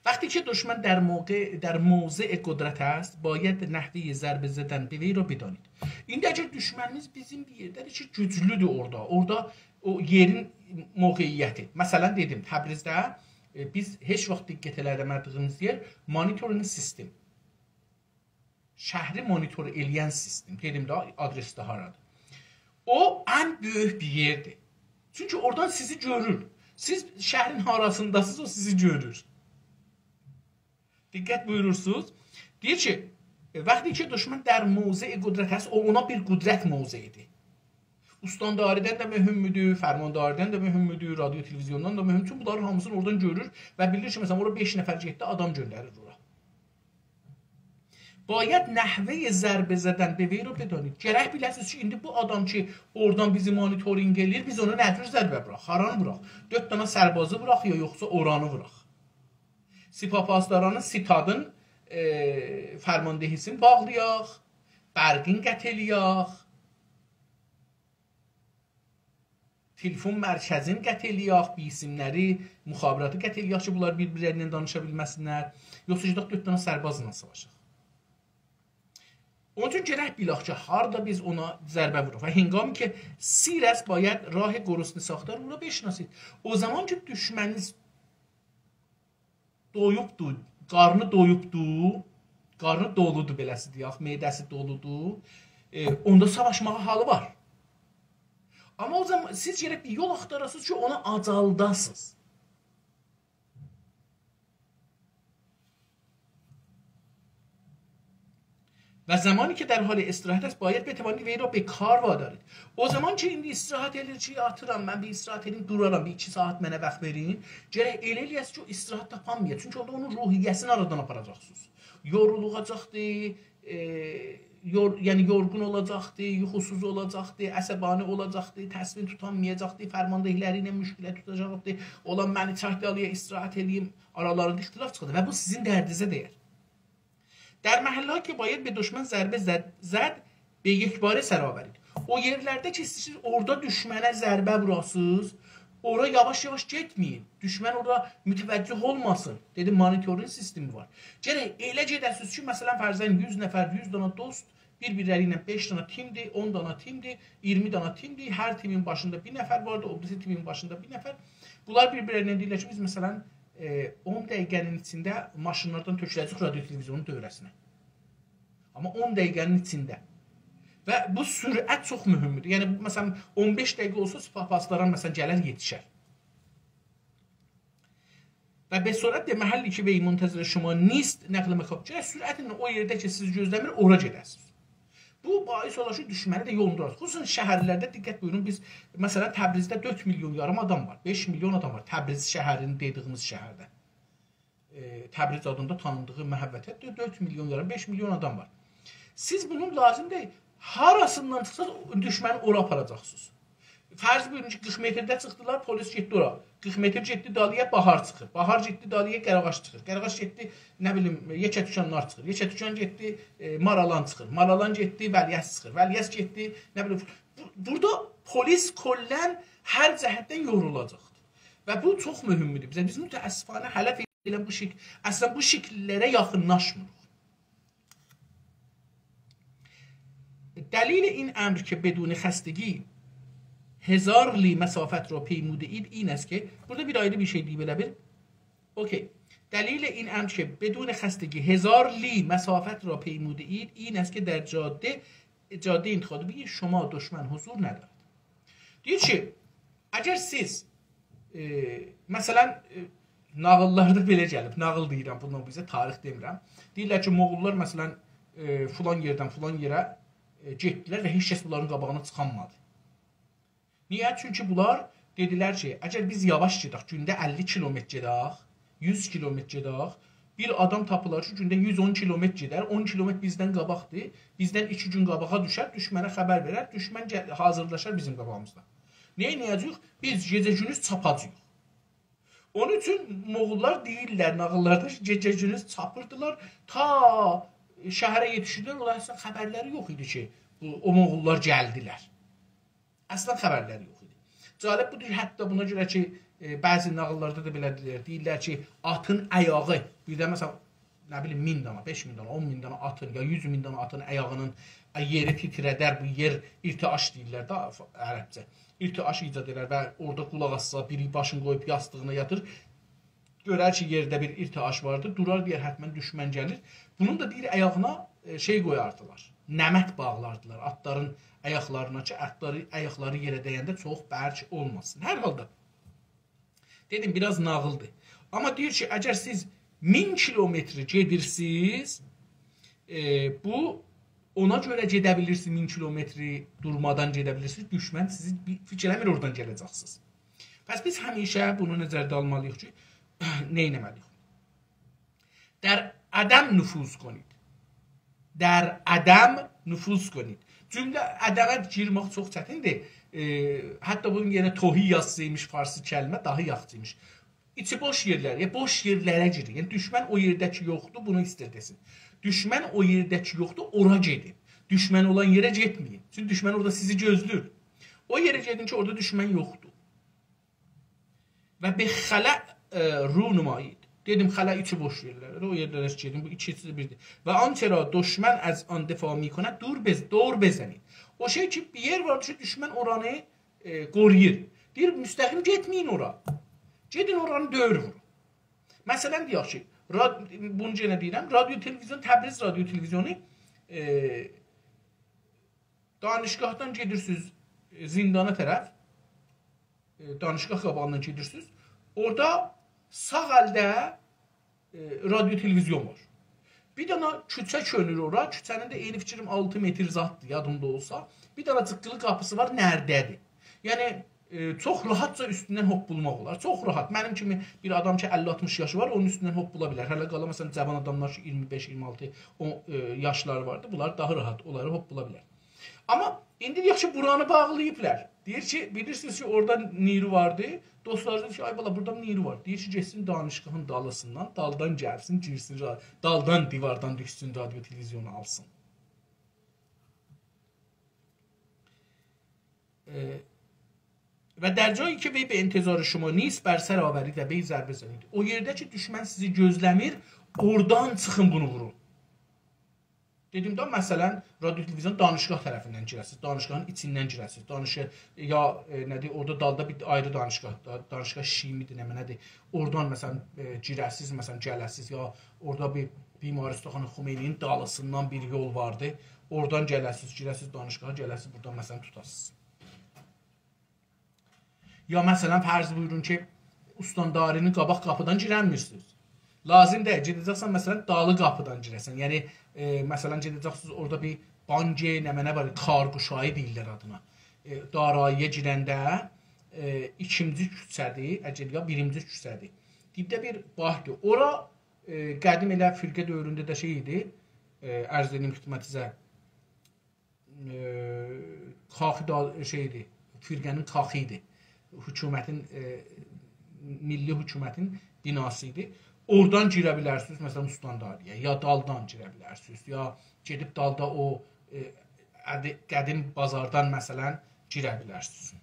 وقتی که دشمن در موقع، در موضع قدرت است، باید نحوهٔ ضربه زدن به وی را بدانید. ایندی اگر دوشمنیمیز بیزیم بیر یئرده‌دیر کی، گوجلودور اورادا، اورادا او یئرین موقعیتی. مثلا، دئدیم، تبریزده، ائ، بیز هئچ واخت دقت ائله‌مه‌دیگیمیز یئر monitoring system. شهری مونیتور ائله‌ین سیستم. دئدیم ده، آدرس ده هارادیر. او ان بؤیوک بیر یئردیر. چونکی اورادان سیزی گؤرور. سیز شهرین هاراسینداسینیز، او سیزی گؤرور. دقت بویورورسونوز. دئییر کی، ائ، وقتی که دشمن در موضع قدرت است، او اونا بیر قدرت موضعی‌دیر. استانداری‌دن ده مهم‌دور، فرمانداری‌دن ده مهم‌دور، رادیو تلویزیوندان دا مهم. چونکی بونلارین هامیسینی اورادان گؤرور و بیلیر کی، مثلا، اورا بئش نفر گئتدی، آدام گؤندریر اورا. باید نحوهٔ ضربه زدن به وی را بدانید. گرک بیله‌سینیز کی، ایندی بو آدام کی، اورادان بیزی مونیتورینگ ائله‌ییر، بیز اونا نه جور ضربه ووراق، هارانی ووراق؟ دؤرد دنه سربازی ووراق، یا یوخسا اورانی ووراق؟ سپاه پاسدارانین، ستادین، ائ، فرماندهی‌سینی باغلایاق، برقین قطع ائله‌یک، تلفن مرکزینی قطع ائله‌یک، بی‌سیم‌لری، مخابراتی قطع ائله‌یک کی، بونلار بیر-بیرلرینن دانیشا بیلمه‌سینلر. یوخسا گئدک دؤرد دنه سربازلا ساواشاق. اونون اوچون گرک بیلک کی، هاردا بیز اونا ضربه ووروق. و هنگامی که سیر است، باید راه گرسنه‌ساختن را بشناسید. او زامان کی، دوشمنینیز دویوبدور، قارنی دویوبدور، قارنی دولودور، بئله‌سی دئیک، معده‌سی دولودور، ائ، اوندا ساواشماغا حالی وار. آمما او زامان سیز گرک بیر یول آختاراسینیز کی، اونو آجالداسینیز. و زمانی که در حال استراحت است، باید بتوانید وی را به کار وادارید. او زامان کی، ایندی استراحت ائدیر کی، یاتیرام، من بیر استراحت ائدیم، دورارام، بیر ایکی ساعت منه واخت وئرین. گرک ائله ائله‌یه‌سینیز کی، او استراحت تاپانمایا. چونکی اوندا اونون روحیه‌سینی آرادان آپاراجاقسینیز. یورولوجاقدی، ائ، یور-، یعنی یورغون اولاجاقدی، یوخوسوز اولاجاقدی، عصبانی اولاجاقدی، تصمیم توتانمایاجاقدی، فرماندهلری ایله مشکله توتاجاقدی. اولا منی چکدی آرایا، استراحت ائله‌ییم، آرالاریندا اختلاف چیخدی. و بو سیزین دردینیزه دیر. در محلهایی که باید به دشمن ضربه زد، زد، به یک‌باره سر آورید. او یئرلرده کی، سیز اورادا دوشمنه ضربه ووراسینیز، اورا یاواش-یاواش گئتمه‌یین. دوشمن اورادا متوجه اولماسین. دئدیم، مانیتورینگ سیستمی وار. گرک ائله گئده‌سینیز کی، مثلا، فرضاً یوز نفر، یوز دانا دوست بیر-بیرلری ایله، بئش دانا تیمدیر، اون دانا تیمدیر، اییرمی دانا تیمدیر. هر تیمین باشیندا بیر نفر واردی، او بیریسی تیمین باشیندا بیر نفر. بونلار بیر-بیرلرینن دئییرلر کی، بیز، مثلا، ائ، اون دقیقه‌نین ایچینده ماشینلاردان تؤکوله‌جه‌ییک رادیو تلویزیونون دؤوره‌سینه. آمما اون دقیقه‌نین ایچینده. و بو سرعت چوخ مهمدور. یعنی، مثلا، اون بئش دقیقه اولسا، سپاه پاسداران، مثلا، گلر، یئتیشر. و به سرعت به محلی که وی منتظر شما نیست نقل مکان. گرک سرعتله او یئرده کی، سیزی گؤزله‌میر، اورا گئده‌سینیز. بو باعث اولار کی، دوشمنی ده یوندورار. خصوصا شهرلرده، دقت بویورون، بیز، مثلا، تبریزده دؤرد میلیون یاریم آدام وار، بئش میلیون آدام وار. تبریز شهرینی دئدیگیمیز شهرده. ائ، تبریز آدیندا تانیندیغی محوطه دؤ-، دؤرد میلیون یاریم، بئش میلیون آدام وار. سیز بونون لازیم دئییل، هاراسیندان چیخسا، دوشمنی اورا آپاراجاقسینیز. فرض بویورون کی، قیرخ مترده چیخدیلار، پلیس گئتدی اورا. قیرخ متر گئتدی دالییا، باهار چیخیر. باهار گئتدی دالییا، قره‌قاش چیخیر. قره‌قاش گئتدی، نه بیلیم، یکه‌توکانلار چیخیر. یکه‌توکان گئتدی، ائ، مارالان چیخیر. مارالان گئتدی، ولیعصر چیخیر. ولیعصر گئتدی، نه بیلیم، بو-، بورادا پلیس کلاً هر جهتدن یورولاجاقدیر. و بو چوخ مهمدور بیزه. بیز متأسفانه هله فعلاً بو شک-، اصلاً بو شکیللره یاخینلاشمیریق. دلیل این امر که بدون خستگی هزار لی مسافت را پیموده اید این است که، بورادا بیر آیری بیر شئی دئییب ائله بیل. اوکی. دلیل این امر که بدون خستگی هزار لی مسافت را پیموده اید این است که در جاده، جاده انتخاب، شما دشمن حضور ندارد. دئییر کی، اگر سیز، ائ، مثلا، ائ، ناغیللاردا بئله گلیب، ناغیل دئییرم، بوندان بیزه تاریخ دئمیرم. دئییرلر کی، موغوللار، مثلا، ائ، فلان یئردن فلان یئره، ائ، گئتدیلر و هئچ کس بونلارین قاباغینا چیخانمادی. نییه؟ چونکی بونلار دئدیلر کی، اگر بیز یاواش گئدک، گونده اللی کیلومتر گئدک، یوز کیلومتر گئدک، بیر آدام تاپیلار کی، گونده یوز اون کیلومتر گئدر، اون کیلومتر بیزدن قاباقدیر، بیزدن ایکی گون قاباغا دوشر، دوشمنه خبر وئرر، دوشمن گل-، حاضیرلاشار بیزیم قاباغیمیزدا. نه ائده‌جه‌ییک؟ بیز گئجه گوندوز چاپاجاغیق. اونون اوچون موغوللار دئییرلر، ناغیللاردا کی، گئجه گوندوز چاپیردیلار، تا شهره یئتیشیردیلر، اونلارین اصلا خبرلری یوخ ایدی کی، بو، او موغوللار گلدیلر. اصلا خبرلری یوخ ایدی. جالب بودور، حتی بونا گؤره کی، ائ، بعضی ناغیللاردا دا بئله دئییرلر، دئییرلر کی، آتین آیاغی، بیردن، مثلا، نه بیلیم، مین دانا، بئش مین دانا، اون مین دانا آتین، یا یوز مین دانا آتین آیاغینین، ائ، یئری تیتره‌در، بو یئر ارتعاش دئییرلر ده، ف-، عربجه. ارتعاش ایجاد ائدر و اورادا قولاق آسسا، بیری باشینی قویوب یاستیغینا یاتیر، گؤرر کی، یئرده بیر ارتعاش واردیر، دورار، دئیر، حتما دوشمن گلیر. بونون دا، دئییر، آیاغینا، ائ، شئی قویاردیلار، نمد باغلاردیلار آتلارین آیاقلارینا کی، آتلاری، آیاقلاری یئره دَیَنده چوخ برک اولماسین. هر حالدا، دئدیم، بیر آز ناغیلدیر. آمما دئییر کی، اگر سیز مین کیلومتری گئدیرسینیز، ائ، بو، اونا گؤره گئده بیلیرسینیز، مین کیلومتری دورمادان گئده بیلیرسینیز، دوشمن سیزی بی-، فیکیر ائله‌میر اورادان گله‌جکسینیز. پس بیز همیشه بونو نظرده آلمالی‌ییق کی، نه ائتمه‌لی‌ییک؟ در عدم نفوذ کنید. در عدم نفوذ کنید. جمله عدمه گیرمک چوخ چتیندیر. ائ، حتی بونون یئرینه توهی یازسایمیش فارسی کلمه، داها یاخشی‌یمیش. ایچی بوش یئرلر، یا بوش یئرلره گیرین. یعنی، دوشمن او یئرده کی یوخدور، بونو ایستیر دئسین. دوشمن او یئرده کی یوخدور، اورا گئدین. دوشمن اولان یئره گئتمه‌یین. چونکی دوشمن اورادا سیزی گؤزله‌ییر. او یئره گئدین کی، اورادا دوشمن یوخدور. و به خلأ، ائ، رو نمایید. دئدیم، خلأ ایچی بوش یئرلر. او یئرلره گئدین، بو ایکیسی بیردیر. و آنچه را دشمن از آن دفاع می‌کند، دور بز-، دور بزنید. او شئی کی، بیر یئر وار کی، دوشمن اورانی، ائ، قورویور. دئییر، مستقیم گئتمه‌یین اورا. گئدین اورانی دؤور وورون. مثلا، دئیک کی، راد-، بونو یئنه دئییرم، رادیو تلویزیون، تبریز رادیو تلویزیونو، ائ، دانشگاهدان گئدیرسینیز، زیندانا طرف، ائ، دانشگاه قاباغیندان گئدیرسینیز. اورادا ساغ الده، ائ، رادیو تلویزیون وار. بیر دنه کوچه چؤنور اورا. کوچه‌نین ده انی فیکریم آلتی متر زاددیر، یادیمدا اولسا. بیر دنه جیققیلی قاپیسی وار، نرده‌دیر. یعنی، ائ، چوخ راحاتجا اوستوندن هوپپولماق اولار. چوخ راحات. منیم کیمی بیر آدام کی، اللی آلتمیش یاشی وار، اونون اوستوندن هوپپولا بیلر. هله قالا، مثلا، جاوان آداملار کی، ایگیرمی بئش، ایگیرمی آلتی، او، ائ، یاشلاری واردی. بونلار داها راحات، اونلاری هوپپولا بیلر. آمما ایندی دئیک کی، بورانی باغلاییبلار. دئییر کی، بیلیرسینیز کی، اورادا نیرو واردی. دوستلار دئییر کی، آی بالا، بورادا نیرو وار. دئییر کی، گئتسین دانشگاهین دالیسیندان، دالدان گلسین، گیرسین، را-، دالدان، دیواردان دوشسون، رادیو تلویزیونو آلسین. اه، و در جایی که وی به انتظار شما نیست، بر سر آورید و وی ضربه زنید. او یئرده کی، دوشمن سیزی گؤزله‌میر، اورادان چیخین، بونو وورون. دئدیم ده، مثلا، رادیو تلویزیون دانشگاه طرفیندن گیره‌سیز، دانشگاهین ایچیندن گیره‌سیز، دانشگاه، یا، ائ، نه‌دیر، اورادا دالدا بیر آیری دانشگاه، دا-، دانشگاه شیمی‌دیر، نمنه‌دیر، اورادان، مثلا، ائ، گیره‌سیز، مثلا، گله‌سیز، یا اورادا بیر بیمارستان خمینی‌نین دالیسیندان بیر یول واردی، اورادان گله‌سیز، گیره‌سیز دانشگاها، گله‌سیز بورادان، مثلا، توتاسیز. یا مثلا، فرض بویورون کی، استانداری‌نین قاباق قاپیدان گیرنمیرسینیز. لازیم دئییل، گئده‌جکسن، مثلا، دالی قاپیدان گیره‌سن. یعنی، ائ، مثلا، گئده‌جکسینیز، اورادا بیر بانک، نمنه وار، کارگشایی دئییرلر آدینا. ائ، دارایی‌یه گیرنده، ائ، ایکینجی کوچه‌دیر، اگر یا بیرینجی کوچه‌دیر. دیبده بیر بانکدیر. اورا، ائ، قدیم ائله فرقه دؤورونده ده شئی ایدی، ائ، عرض ائدیم خدمتینیزه، ائ، کاخی دا شئیدیر، فرقه‌نین کاخی ایدی. حکومتین، ائ، میللی حکومتین بیناسی ایدی. اورادان گیره بیلرسینیز، مثلا، استانداری‌یه، یا دالدان گیره بیلرسینیز، یا گئدیب دالدا او، ائ، ادی-، قدیم بازاردان، مثلا، گیره بیلرسینیز.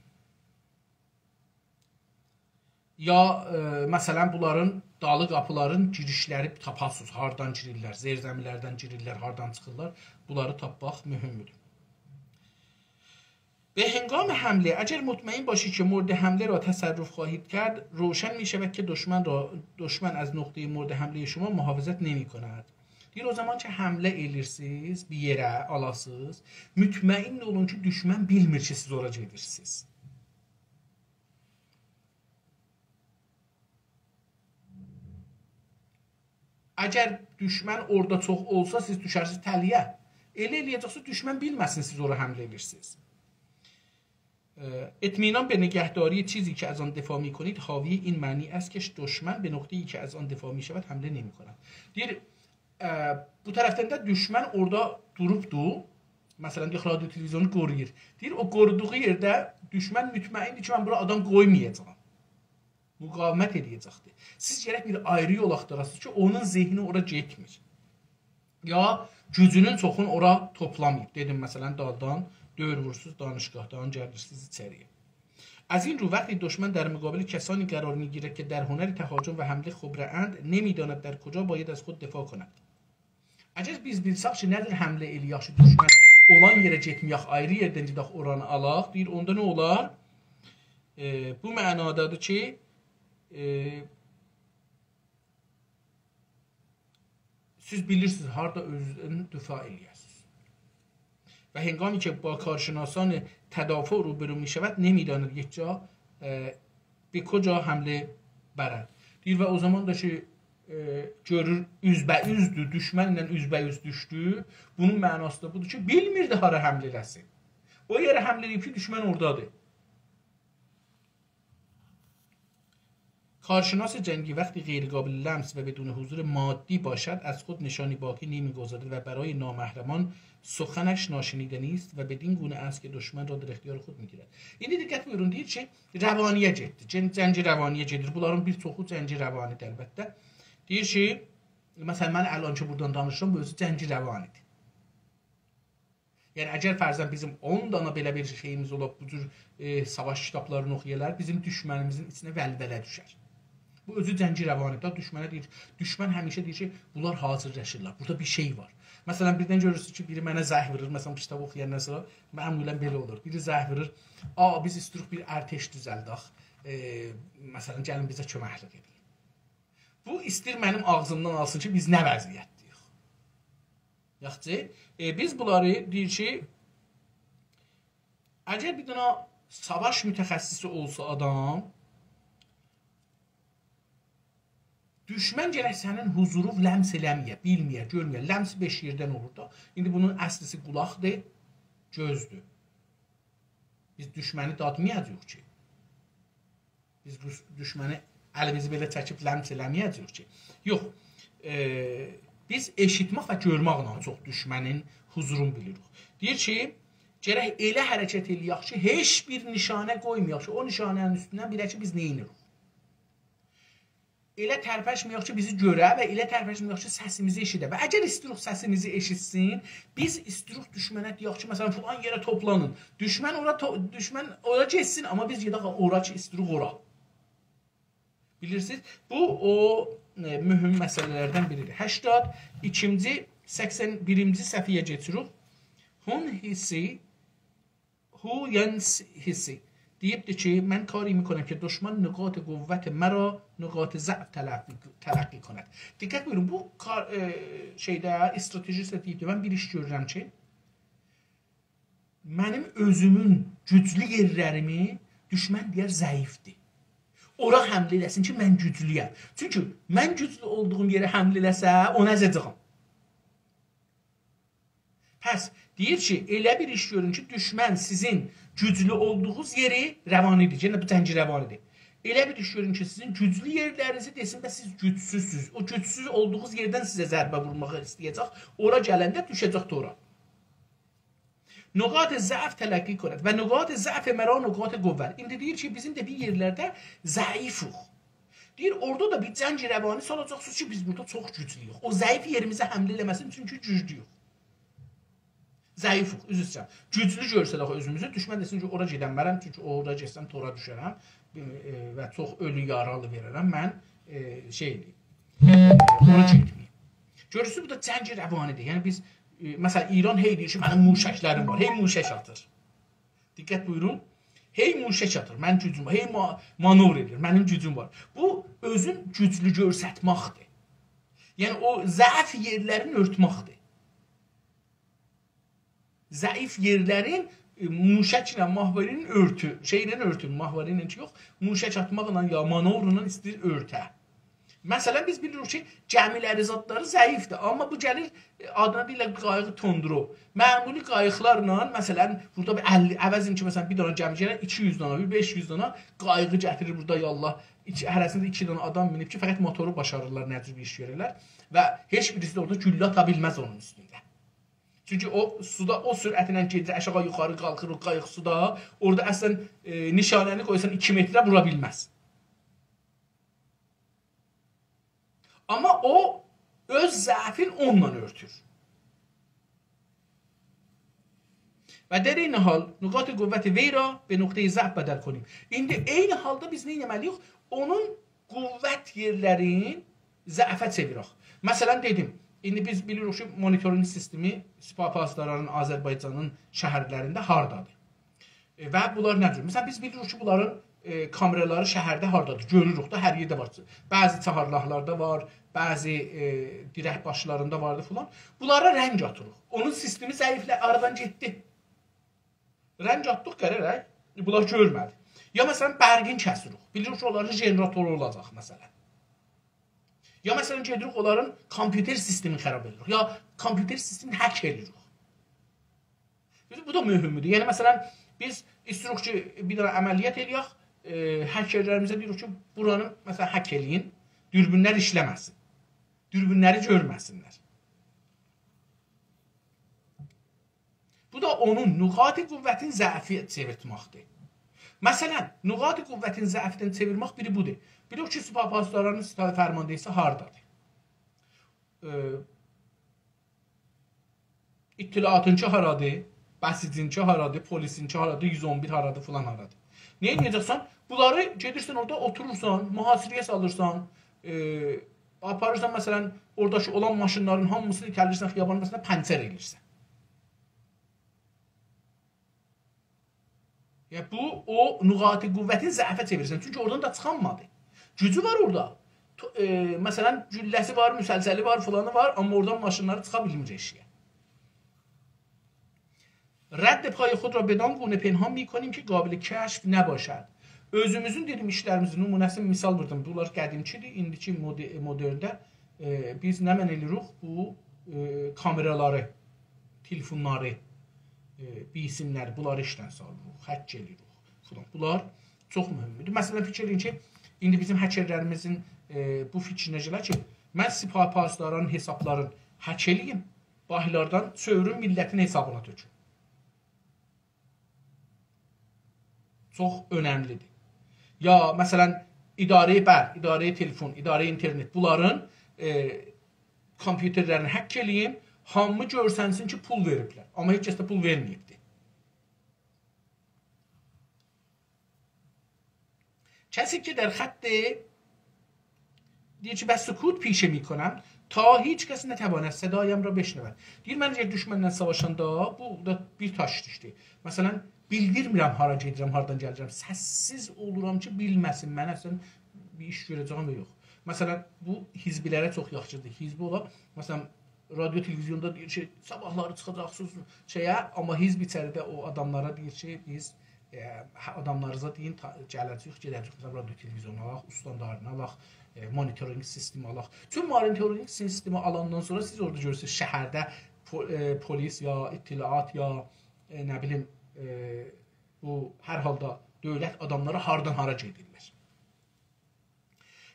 یا، ائ، مثلا، بونلارین دالی قاپیلارین گیریشلری تاپاسینیز، هاردان گیریرلر، زیرزمی‌لردن گیریرلر، هاردان چیخیرلار، بونلاری تاپماق مهمدور. به هنگام حمله، اگر مطمئن باشید که مورد حمله را تصرف خواهید کرد، روشن می‌شود که دشمن را، دشمن از نقطهٔ مورد حملهٔ شما محافظت نمی‌کند. دئییر، او زامان کی، حمله ائلیرسینیز، بیر یئره آلاسینیز، مطمئن اولون کی، دوشمن بیلمیر کی، سیز اورا گئدیرسینیز. اگر دوشمن اورادا چوخ اولسا، سیز دوشرسینیز تله‌یه. ائله ائله‌یه‌جکسینیز، دوشمن بیلمه‌سین، سیز اورا حمله ائدیرسینیز. اه، اطمینان به نگهداری چیزی که از آن دفاع می‌کنید حاوی این معنی است که دشمن به نقطه‌ای که از آن دفاع می‌شود حمله نمی‌کند. دئییر، اه، بو طرفدن ده دوشمن اورادا دوروبدو. مثلا، دئیک، رادیو تلویزیونو قورویور. دئییر، او قورودوغو یئرده دوشمن مطمئندیر کی، من بورا آدام قویمایاجاغام. مقاومت ائله‌یه‌جکدیر. سیز گرک بیر آیری یول آختاراسینیز کی، اونون ذهنی اورا گئتمیر. یا گوجونون چوخون اورا توپلاماییب. دئدیم، مثلا، دالدان دؤور وورورسونوز دانشگاهدان، گلیرسینیز ایچری‌یه. از این رو، وقتی دشمن در مقابل کسانی قرار می‌گیرد که در هنر تهاجم و حمله خبره‌اند، نمی‌داند در کجا باید از خود دفاع کند. اگر بیز بیلسک کی، نه جور حمله ائله‌یک کی، دوشمن اولان یئره گئتمه‌یک، آیری یئردن گئدک، اورانی آلاق، دئییر، اوندا نه اولار؟ ائ، بو معنادادیر کی، ائ، سیز بیلیرسینیز هاردا اؤزوندن دفاع ائله‌یه‌سینیز. و هنگامی که با کارشناسان تدافع روبرو می‌شود، نمی‌داند یک جا، اه، به کجا حمله برد. دئییر، و او زامان دا کی، اه، گؤرور، اوزبه‌اوزدور، دوشمنله اوزبه‌اوز دوشدو. بونون معناسی دا بودور کی، بیلمیردی هارا حمله ائله‌سین. او یئره حمله ائله‌ییب کی، دوشمن اورادادیر. کارشناس جنگی وقتی غیر قابل لمس و بدون حضور مادی باشد، از خود نشانی باقی نمی‌گذارد و برای نامحرمان سخنش ناشنیدنی است و بدین گونه است که دشمن را در اختیار خود می‌گیرد. ایندی دقت بویورون، دئییر کی، روانی‌یه گئتدی. جن-، جنگ روانی‌یه گئدیر. بونلارین بیر چوخو جنگ روانی‌دیر، البته. دئییر کی، مثلا، من الان کی، بورادان دانیشیرام، بو اؤزو جنگ روانی‌دیر. یعنی، اگر فرضاً بیزیم اون دانا بئله بیر شئییمیز اولا، بو جور، ائ، ساواش کیتابلارینی اوخویالار، بیزیم دوشمنیمیزین ایچینه ولوله دوشر. بو اؤزو جنگ روانی‌دیر. دوشمنه دئییر، دوشمن همیشه دئییر کی، بونلار حاضیرلاشیرلار، بورادا بیر شئی وار. مثلا، بیردن گؤرورسونوز کی، بیری منه زنگ وورور، مثلا، بو کیتابی اوخویاندان سونرا معمولا بئله اولور. بیری زنگ وورور، «آ، بیز ایستیریک بیر ارتش دوزلدک، ائ، مثلا، گلین بیزه کؤمکلیک ائدین.» بو ایستیر منیم آغزیمدان آلسین کی، بیز نه وضعیتده‌ییک. یاخشی، ائ، بیز بونلاری دئییر کی، اگر بیر دنه ساواش متخصصی اولسا آدام، دوشمن گرک سنین حضورووو لمس ائله‌مه‌یه، بیلمه‌یه، گؤرمه‌یه. لمس بئش یئردن اولور دا. ایندی بونون اصلی‌سی قولاقدیر، گؤزدور. بیز دوشمنی دادمایاجاغیق کی. بیز دوش-، دوشمنی الیمیزی بئله چکیب لمس ائله‌مه‌یه‌جه‌ییک کی. یوخ. ائ، بیز ائشیتمک و گؤرمکله چوخ دوشمنین حضورونو بیلیریک. دئییر کی، گرک ائله حرکت ائله‌یک کی، هئچ بیر نشانه قویمایاق کی، او نشانه‌نین اوستوندن بیلک کی، بیز نئینیریک. ائله ترپشمه‌یک کی، بیزی گؤره و ائله ترپشمه‌یک کی، سسیمیزی ائشیده. و اگر ایستیروخ سسیمیزی ائشیتسین، بیز ایستیروخ دوشمنه دئیک کی، مثلا، فلان یئره توپلانین. دوشمن اورا تو-، دوشمن اورا گئتسین، آمما بیز گئدک اورا کی، ایستیروخ اورا. بیلیرسینیز، بو او، ائ، مهم مسئله‌لردن بیریدیر. هشتاد ایکینجی، سکسن بیرینجی صفحه‌یه کئچیریک. هون حیسی هو ینس حیسی دئییبدی کی، «من کاری می‌کنم که دشمن نقاط قوت مرا نقاط ضعف تلقی، تلقی کند.» دقت بویورون، بو کار، ائ، شئیده، استراتژی‌سینده دئییبدی، من بیر ایش گؤرورم کی، منیم اؤزومون گوجلو یئرلریمی دوشمن دئیر ضعیفدیر. اورا حمله ائله‌سین کی، من گوجلویم. چونکی من گوجلو اولدوغوم یئره حمله ائله‌سه، اونو ازه‌جه‌یم. پس، دئییر کی، ائله بیر ایش گؤرون کی، دوشمن سیزین گوجلو اولدوغونوز یئری، روانی‌دیر، یئنه بو جنگ روانی‌دیر. ائله بیر ایش گؤرون کی، سیزین گوجلو یئرلرینیزی دئسین و سیز گوجسوزسوز. او گوجسوز اولدوغونوز یئردن سیزه ضربه وورماغی ایسته‌یه‌جک. اورا گلنده دوشه‌جک تورا. نقاط ضعف تلقی کند و نقاط ضعف مرا نقاط قوت. ایندی دئییر کی، بیزیم ده بیر یئرلرده ضعیفیک. دئییر، اورادا دا بیر جنگ روانی سالاجاقسینیز کی، بیز بورادا چوخ گوجلویوک. او ضعیف یئریمیزه حمله ائله‌مه‌سین، چونکی گوجلویوک. ضعیفیک، عذر ایسته‌ییرم. گوجلو گؤرسدک اؤزوموزو، دوشمن دئسین کی، اورا گئدنمرم، چونکی اورا گئتسم تورا دوشرم، ائ، و چوخ اؤلو یارالی وئررم. من، ائ، شئی ائله‌ییم. اورا گئتمه‌ییم. گؤرورسونوز، بو دا جنگ روانی‌دیر. یعنی بیز، ائ، مثلا، ایران هئی دئییر کی، منیم موشکلریم وار. هئی موشک آتیر. دقت بویورون. هئی موشک آتیر، منیم گوجوم وار. هئی ما-، مانور ائدیر، منیم گوجوم وار. بو اؤزون گوجلو گؤرستمکدیر. یعنی او ضعیف یئرلرین اؤرتمکدیر. ضعیف یئرلرین، ائ، موشکله، ماهواره‌نین اؤرتو، شئیله اؤرتون، ماهواره ایله کی یوخ، موشک آتماقلا یا مانورلا ایسته‌ییر اؤرته. مثلا، بیز بیلیریک کی، گمیلری زادلاری ضعیفدیر، آمما بو گلیر، ائ، آدینا دئییرلر قاییق توندرو. معمولی قاییقلارلا، مثلا، بورادا بیر اللی، عوضین کی، مثلا، بیر دنه گمی گلیر، ایکی یوز دنه، بیر بئش یوز دنه قاییغی گتیریر بورادا، یا الله، ایکی، هره‌سینده ایکی دنه آدام مینیب کی، فقط موتورو باشاریرلار، نه جور بیر ایش گؤرورلر و هئچ بیریسی ده اورادا گولله آتا بیلمز اونون اوستونده. چونکی او سودا او سرعتله گئدیر، آشاغی یوخاری قالخیر او قاییق سودا. اورادا اصلا، ائ، نشانه‌نی قویسان ایکی متره وورا بیلمز. آمما او اؤز ضعفین اونونلا اؤرتور. و در این حال نقاط قوت وی را به نقطهٔ ضعف بدل کنیم. ایندی عینی حالدا بیز نه ائتمه‌لی‌ییک؟ اونون قوت یئرلرین ضعفه چئویرک. مثلا، دئدیم، ایندی بیز بیلیریک کی، مونیتورینگ سیستمی سپاه پاسدارانین آذربایجانین شهرلرینده هاردادیر. ائ، و بونلار نه جور؟ مثلا، بیز بیلیریک کی، بونلارین، ائ، کامئرالاری شهرده هاردادیر؟ گؤروروک ده، هر یئرده وار. بعضی چهارراهلاردا وار، بعضی، ائ، دیرک باشلاریندا واردی فلان. بونلارا رنگ آتیریق. اونون سیستمی ضعیفله آرادان گئتدی. رنگ آتدیق، قره رنگ. بونلار گؤرمه‌دی. یا، مثلا، برقین کسیریک. بیلیریک کی، اونلارین ژنراتورو اولاجاق، مثلا. یا، مثلا، گئدیریک، اونلارین کامپیوتر سیستمینی خراب ائدیریک. یا، کامپیوتر سیستمینی هک ائدیریک. بو دا مهمدور. یعنی، مثلا، بیز ایسته‌ییریک کی، بیر دنه عملیات ائله‌یک، ائ، هکرلریمیزه دئییریک کی، بورانی، مثلا، هک ائله‌یین، دوربینلر ایشله‌مه‌سین. دوربینلری گؤرمه‌سینلر. بو دا اونون نقاط قوتین ضعفه چئویرتمکدیر. مثلا، نقاط قوتین ضعفدن چئویرمک بیری بودور. بیلیریک کی، سپاه پاسدارانین ستاد فرماندهی‌سی هاردادیر. ائ، اطلاعاتینکی هارادیر، بسیجینکی هارادیر، پلیسینکی هارادیر، یوز اون بیر هارادیر، فلان هارادیر. نه ائده‌جکسن؟ بونلاری گئدیرسن اورادا اوتورورسان، محاصره‌یه سالیرسان، ائ، آپاریرسان، مثلا، اوراداکی اولان ماشینلارین هامیسینی ایته‌لیرسن خیابانین، مثلا، پنچر ائدیرسن. یا، بو، او نقاط قوتین ضعفه چئویریرسن. چونکی اورادان دا چیخانمادی. گوجو وار اورادا. تو-، ائ، مثلا، گولله‌سی وار، مسلسلی وار، فلانی وار، آمما اورادان ماشینلاری چیخا بیلمیر ائشیگه. رد پای خود را بدان گونه پنهان می‌کنیم که قابل کشف نباشد. اؤزوموزون، دئدیم، ایشلریمیزین نمونه‌سینی مثال ووردوم. بونلار قدیمکی‌دیر، ایندیکی مدر-، مدرنده، ائ، بیز نمنه ائله‌ییریک؟ بو، ائ، کامئرالاری، تلفونلاری، ائ، بی‌سیم‌لری، بونلاری ایشدن سالیریق، هک ائله‌ییریک فلان. بونلار چوخ مهمدور. مثلا، فیکیر ائله‌یین کی، ایندی بیزیم هکرلریمیزین، ائ، بو فیکرینه گلر کی، من سپاه پاسدارانین حسابلارین هک ائله‌ییم، بانکلاردان چؤوروم میللتین حسابینا تؤکوم. چوخ اؤنملی‌دیر. یا، مثلا، اداره‌ی برق، اداره‌ی تلفن، اداره‌ی اینترنت، بونلارین، ائ، کامپیوترلرینی هک ائله‌ییم، هامی گؤرسنسین کی، پول وئریبلر. آمما هئچ کس ده پول وئرمه‌ییبدیر. کسی که در خط، دئییر کی، «و سکوت پیشه می‌کنم تا هیچ کس نتواند صدایم را بشنود.» دئییر، من اگر دوشمنله ساواشاندا، بو دا بیر تاش دوشدو. مثلا، بیلدیرمیرم هارا گئدیرم، هاردان گلیرم. سس‌سیز اولورام کی، بیلمه‌سین، من اصلا بیر ایش گؤره‌جه‌یم یا یوخ. مثلا، بو حزبی‌لره چوخ یاخشی‌دیر. حزبی اولا، مثلا، رادیو، تلویزیوندا دئییر کی، صاباحلاری چیخاجاقسینیز شئیه، آمما حزب ایچریده او آداملارا دئییر کی، بیز، ائ، هه، آداملارینیزا دئیین، تا-، گله‌جه‌ییک، گئده‌جه‌ییک، مثلا، رادیو، تلویزیون آلاق، استاندارینی آلاق، ائ، مونیتورینگ سیستمی آلاق. چون مونیتورینگ سیستمی آلاندان سونرا سیز اورادا گؤرورسونوز، شهرده پو-، ائ، پلیس یا اطلاعات یا، ائ، نه بیلیم، ائ، بو هر حالدا دؤولت آداملاری هاردان هارا گئدیرلر.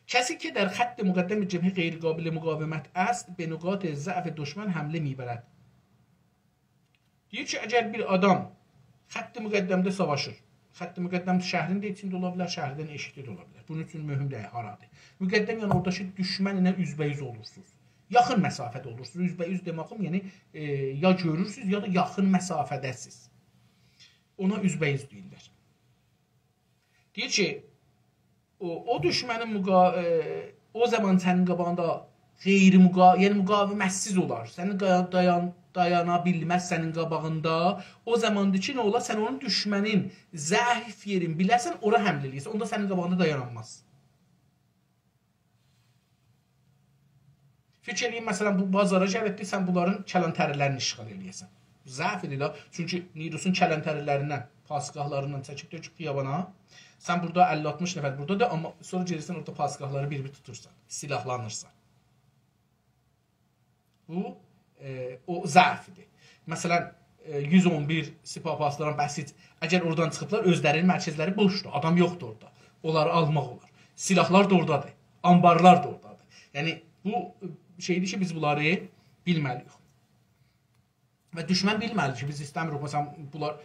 کسی که در خط مقدم جبهه غیر قابل مقاومت است، به نقاط ضعف دشمن حمله می‌برد. دئییر کی، اگر بیر آدام خط مقدمده ساواشیر، خط مقدم شهرین ده ایچینده اولا بیلر، شهردن ائشیکده ده اولا بیلر. بونون اوچون مهم دئییل هارادیر. مقدم، یعنی اورادا کی، دوشمن ایله اوزبه‌اوز اولورسونوز. یاخین مسافه‌ده اولورسونوز. اوزبه‌اوز دئمه‌ییم، یعنی، ائ، یا گؤرورسونوز، یا دا یاخین مسافه‌ده‌سیز. اونا اوزبه‌اوز دئییرلر. دئییر کی، او، او دوشمنین مقا-، ائ، او زامان سنین قاباغیندا غیر مقا-، یعنی مقاومت‌سیز اولار. سنین قا-، دایان-، دایانا بیلمز سنین قاباغیندا. او زاماندیر کی، نه اولار؟ سن اونون، دوشمنین ضعیف یئرینی بیله‌سن، اورا حمله ائله‌یه‌سن. اوندا سنین قاباغیندا دایانانماز. فیکیر ائله‌یین، مثلا، بو بازارا گلیبدیر، سن بونلارین کلانتری‌لرینی اشغال ائله‌یه‌سن. ضعف‌دیر ده. چونکی نیروسون کلانتری‌لریندن، پاسگاهلاریندان چکیب تؤکوب خیابانا. سن بورادا اللی آلتمیش نفر بورادادیر، آمما سونرا گئدیرسن اورادا پاسگاهلاری بیر-بیر توتورسان، سلاحلانیرسان. بو، ائ، او ضعف‌دیر. مثلا، ائ، یوز اون بیر سپاه پاسداران، بسیج، اگر اورادان چیخیبلار، اؤزلری‌نین مرکزلری بوشدور، آدام یوخدور اورادا. اونلاری آلماق اولار. سلاحلار دا اورادادیر، آنبارلار دا اورادادیر. یعنی، بو، ائ، شئی‌دیر کی، بیز بونلاری بیلمه‌لی‌ییک. و دوشمن بیلمه‌لی کی، بیز ایسته‌میریک، مثلا، بونلار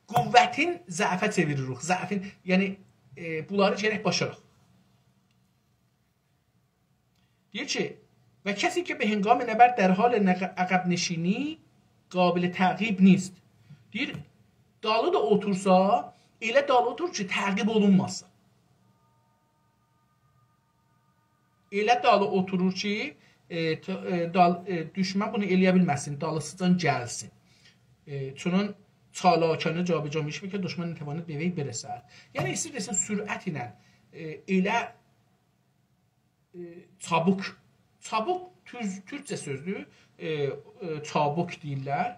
قوتین ضعفه چئویریریک، ضعفین، یعنی، ائ، بونلاری گرک باشاراق. دئییر کی، «و کسی که به هنگام نبرد در حال نق-، عقب‌نشینی قابل تعقیب نیست.» دئییر، دالی دا اوتورسا، ائله دالی اوتور کی، تعقیب اولونماسین. ائله دالی اوتورور کی، ائ، ت-، ائ، دال-، ائ، دوشمن بونو ائله‌یه بیلمه‌سین، دالیسیجان گلسین. ائ، چنان چالاکانه جابجا می‌شه که دشمن نتواند به وی برسد. یعنی، ایسته‌ییر دئسین، سرعت ایله، ائ، ائله ائ، چابوک. چابوک تورک-، تورکجه سؤزدور. ائ، ائ، چابوک دئییرلر.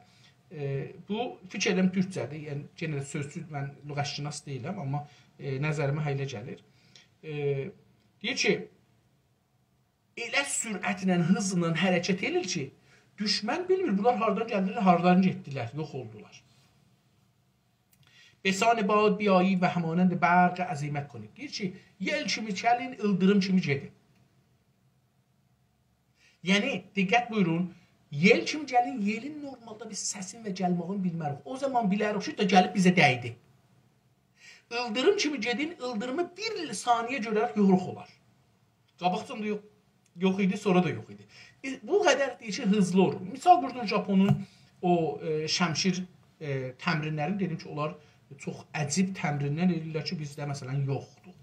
ائ، بو فیکیر ائدیرم تورکجه‌دیر. یعنی، یئنه ده سؤزسوز، من لغت‌شناس دئییلم، آمما، ائ، نظریمه ائله گلیر. ائ، دئییر کی، ائله سرعتله، هیزلا حرکت ائله‌ییر کی، دوشمن بیلمیر بونلار هاردان گلدیلر، هاردان گئتدیلر، یوخ اولدولار. «بسان باد بیایید و همانند برق عزیمت کنید.» دئییر کی، یئل کیمی گلین، ایلدیریم کیمی گئدین. یعنی، دقت بویورون، یئل کیمی گلین، یئلین نورمالدا بیز سسین و گلماغین بیلمه‌ریک. او زامان بیلریک کی، دا گلیب بیزه دَیدی. ایلدیریم کیمی گئدین، ایلدیریمی بیر ثانیه گؤرریک، یوروق اولار. قاباقجان دا یوخ، یوخ ایدی، سونرا دا یوخ ایدی. ائ، بو قدر دئییر کی، هیزلی اولور. مثال ووردوم ژاپونون او، ائ، شمشیر، ائ، تمرین‌لرینی، دئدیم کی، اونلار چوخ عجیب تمرین‌لر ائدیرلر کی، بیزده، مثلا، یوخدور.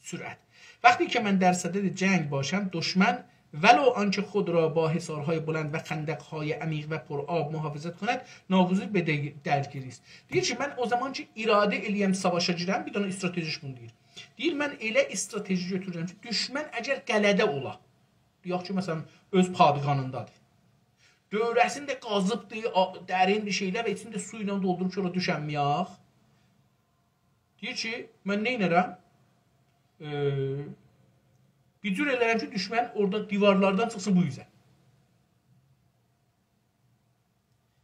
سرعت. «وقتی که من در صدد جنگ باشم، دشمن ولو آنکه خود را با حصارهای بلند و خندق‌های عمیق و پرآب محافظت کند، ناگزیر به دگ-، درگیری است.» دئییر کی، من او زامان کی، اراده ائله‌یم ساواشا گیرم، بیر دنه استراتژیش بونو دئییر. دئییر، من ائله استراتژی گؤتورورم کی، دوشمن اگر قلعه‌ده اولا، دئیک کی، مثلا، اؤز پادگانیندادیر. دؤوره‌سینی ده قازیبدی، آ-، درین بیر شئیلر و ایچینی ده سو ایله دولدوروب کی، اورا دوشنمه‌یک. دئییر کی، من نئینرم؟ ائ، بیر جور ائلرم کی، دوشمن اورادا دیوارلاردان چیخسین بو اوزه.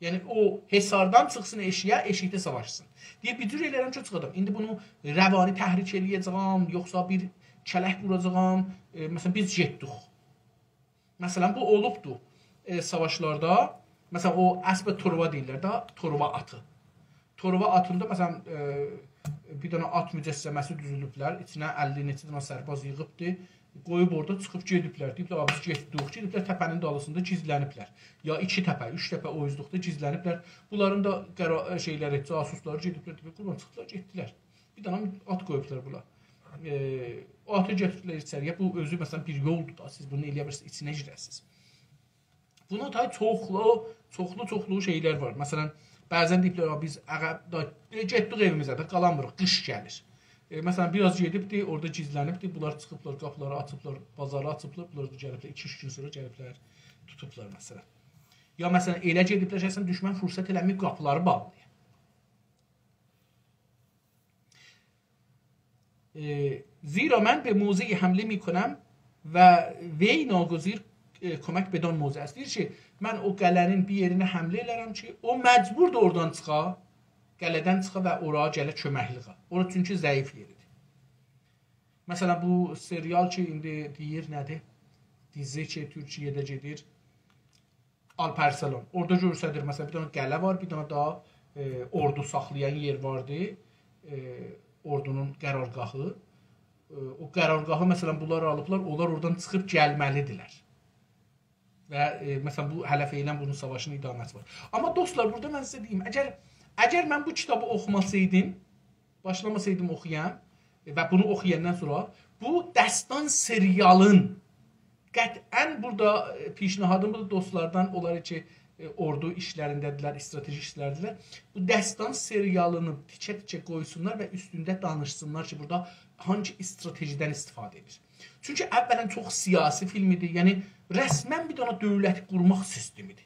یعنی، او حصاردان چیخسین ائشیگه، ائشیکده ساواشسین. دئییر، بیر جور ائلرم کی، چیخادام. ایندی بونو روانی تحریک ائله‌یه‌جه‌یم، یوخسا بیر کلک قوراجاغام. ائ، مثلا، بیز گئتدیک. مثلا، بو اولوبدو، ائ، ساواشلاردا. مثلا، او اسب توروا دئییرلر ده، توروا آتی. توروا آتیندا، مثلا، ائ، بیر دنه آت مجسمه‌سی دوزولوبلر، ایچینه اللی نئچه دنه سرباز ییغیبدی، قویوب اورادا چیخیب گئدیبلر. دئییبلر، «آ، بیز گئتدیک.» گئدیبلر تپه‌نین دالیندا گیزلنیبلر. یا ایکی تپه، اوچ تپه او اوزلوکده گیزلنیبلر. بونلارین دا قرا-، شئیلری، جاسوسلاری گئدیبلر، دئییبلر، «قوربان چیخدیلار، گئتدیلر.» بیر دنه آت قویوبلار بونلار. ائ، آتی گتیردیلر ایچری‌یه. بو اؤزو، مثلا، بیر یولدور دا، سیز بونو ائلیه بیلیرسینیز، ایچینه گیره‌سینیز. بونا تای چوخلو، چوخلو، چوخلو شئیلر وار. مثلا، بعضا دئییبلر، «آ، بیز عقب دا، ائ، گئتدیک ائویمیزه ده، قالانمیریق، قیش گلیر.» ائ، مثلا، بیر آز گئدیبدی، اورادا گیزلنیبدی، بونلار چیخیبلار، قاپیلاری آچیبلار، بازاری آچیبلار، بونلار دا گلیبلر، ایکی-اوچ گون سونرا گلیبلر، توتوبلار، مثلا. یا، مثلا، ائله گئدیبلر کی، اصلا دوشمن فرصت ائله‌مه‌ییب قاپیلاری باغلاییر. ائ، «زیرا من به موضعی حمله می‌کنم و وی ناگزیر، ائ، کمک بدان موضع است.» دئییر کی، من او قلعه‌نین بیر یئرینه حمله ائلرم کی، او مجبوردور اورادان چیخا، قلعه‌دن چیخا و اورا گله کؤمکلیگه. اورا چونکی ضعیف یئریدیر. مثلا، بو سریال کی، ایندی دئییر، نه‌دیر؟ دیزی کی، تورکیه‌ده گئدیر. آلپ ارسلان. اورادا گؤرسدیر، مثلا، بیر دنه قلعه وار، بیر دنه داها، ائ، اوردو ساخلایان یئر واردی. ائ، اوردونون قرارگاهی. ائ، او قرارگاهی، مثلا، بونلار آلیبلار، اونلار اورادان چیخیب گلمه‌لیدیرلر. و، ائ، مثلا، بو هله فعلا بونون ساواشین ادامه‌سی وار. آمما دوستلار، بورادا من سیزه دئییم، اگر، اگر من بو کیتابی اوخوماسایدیم، باشلاماسایدیم اوخویام، ائ، و بونو اوخویاندان سونرا بو دستان سریالین قطعا بورادا، ائ، پیشنهادیم بودور دوستلاردان، اونلار کی، ائ، اوردو ایشلرینده‌دیرلر، استراتژی ایشلرینده‌دیرلر. بو دستان سریالینی تیکه-تیکه قویسونلار و اوستونده دانیشسینلار کی، بورادا هانگی استراتژیدن استفاده ائدیر. چونکی اولا چوخ سیاسی فیلم ایدی، یعنی رسما بیر دنه دؤولت قورماق سیستمی ایدی.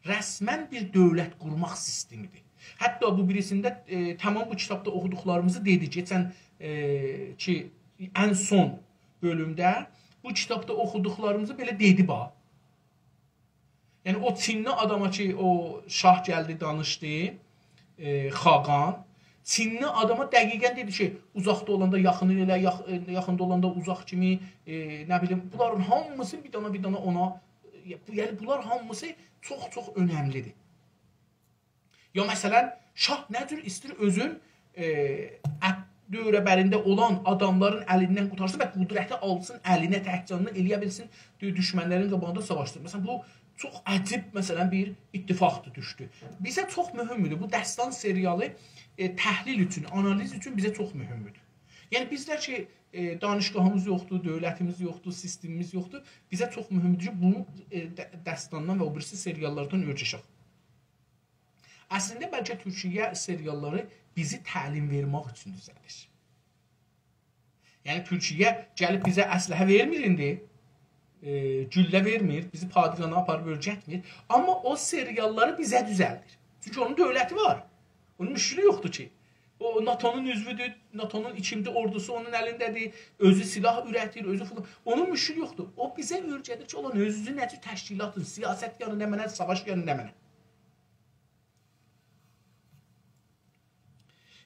رسما بیر دؤولت قورماق سیستمیدیر. حتی بو بیریسینده، ائ، تمام بو کیتابدا اوخودوقلاریمیزی دئدی. کئچن، ائ، کی، ان سون بؤلومده بو کیتابدا اوخودوقلاریمیزی بئله دئدی، باخ. یعنی، او چینلی آداما کی، او شاه گلدی، دانیشدی، ائ، خاقان. چینلی آداما دقیقا دئدی کی، اوزاقدا اولاندا یاخینی ائله، یاخ-، ائ، یاخیندا اولاندا اوزاق کیمی، ائ، نه بیلیم، بونلارین هامیسینی بیر دانا، بیر دانا اونا، ائ، بو، یعنی، بونلار هامیسی چوخ-چوخ اؤنملیدیر. یا، مثلا، شاه نه جور ایسته‌ییر اؤزون، ائ، اط-، دؤوره‌برینده اولان آداملارین الیندن قورتارسین و قدرتی آلسین الینه، تک جانینا ائلیه بیلسین، دو-، دوشمنلرین قاباغیندا ساواشسین. مثلا، بو چوخ عجیب، مثلا، بیر اتفاقدیر، دوشدو. بیزه چوخ مهمدور. بو دستان سریالی، ائ، تحلیل اوچون، آنالیز اوچون بیزه چوخ مهمدور. یعنی، بیزده کی، ائ، دانشگاهیمیز یوخدور، دؤولتیمیز یوخدور، سیستمیمیز یوخدور. بیزه چوخ مهمدور کی، بونو، ائ، د-، دستاندان و او بیریسی سریاللاردان اؤیره‌شک. اصلینده، بلکه تورکیه سریاللاری بیزی تعلیم وئرمک اوچون دوزه‌لیر. یعنی، تورکیه گلیب بیزه اسلحه وئرمیر ایندی. ائ، گولله وئرمیر، بیزی پادگانا آپاریب اؤیرتمیر. آمما او سریاللاری بیزه دوزلدیر. چونکی اونون دؤولتی وار. اونون مشکلی یوخدور کی. او، ناتونون عضوودور، ناتونون ایکینجی اوردوسو اونون الینده‌دیر، اؤزو سلاح اوره‌تیر، اؤزو فلان. اونون مشکلی یوخدور. او بیزه اؤیره‌دیر کی، اولان اؤزونوزو نه جور تشکیلاتین، سیاست یعنی نمنه، ساواش یعنی نمنه.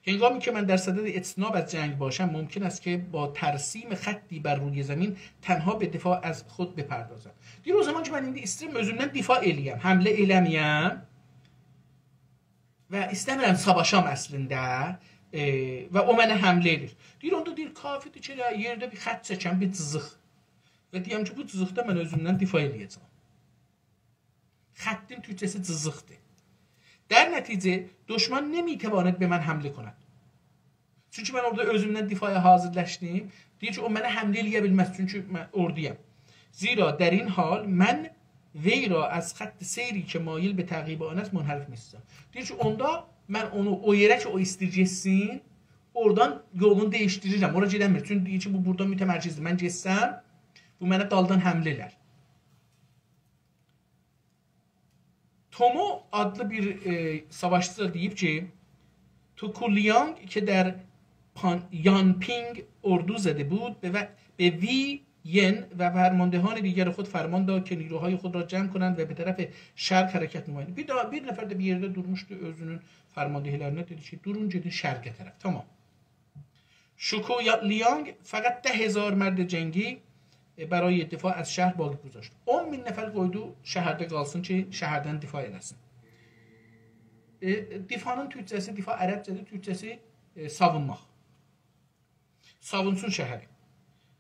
هنگامی که من در صدد اجتناب از جنگ باشم، ممکن است که با ترسیم خطی بر روی زمین تنها به دفاع از خود بپردازم. دئییر، او زامان کی، من ایندی ایسته‌ییرم اؤزومدن دفاع ائله‌یم، حمله ائله‌مه‌یم و ایسته‌میرم ساواشام اصلینده، ائ، و او منه حمله ائدیر. دئییر، اوندا دئییر، کافیدیر کی، ائله یئرده بیر خط چکم، بیر جیزیق. و دئیم کی، بو جیزیقدا من اؤزومدن دفاع ائله‌یه‌جم. خطین تورکجه‌سی جیزیقدیر. در نتیجه دشمن نمی‌تواند به من حمله کند. چونکی من اورادا اؤزومدن دفاعا حاضرلاشدیم. دئییر کی، او منه حمله ائله‌یه بیلمز، چونکی من اوردایام. زیرا در این حال من وی را از خط سیری که مایل به تعقیب آن است منحرف می‌سازم. دئییر کی، اوندا من اونو او یئره کی، او ایسته‌ییر گئتسین، اورادان یولونو دییشدیریرم، اورا گئده‌میر. چونکی دئییر کی، بو بورادا متمرکزدیر. من گئتسم، بو منه دالدان حمله ائلر. تومو آدلی بیر، ائ، ساواشچی دا دئییب کی، توکولیانگ که در پان-، یانپینگ اردو زده بود، به و-، به وی ین و فرماندهان دیگر خود فرمان داد که نیروهای خود را جمع کنند و به طرف شرق حرکت نمایند. بیر داها، بیر نفر ده بیر یئرده دورموشدو، اؤزونون فرماندهلرینه دئدی کی، دورون، گئدین شرقه طرف. تامام. شوکو یا-، لیانگ فقط ده هزار مرد جنگی، ائ، برای دفاع از شهر باقی گذاشت. اون مین نفر قویدو شهرده قالسین کی، شهردن دفاع ائله‌سین. ائ، دفاعین تورکجه‌سی، دفاع عربجه‌دیر، تورکجه‌سی، ائ، ساوونماق. ساوونسون شهری.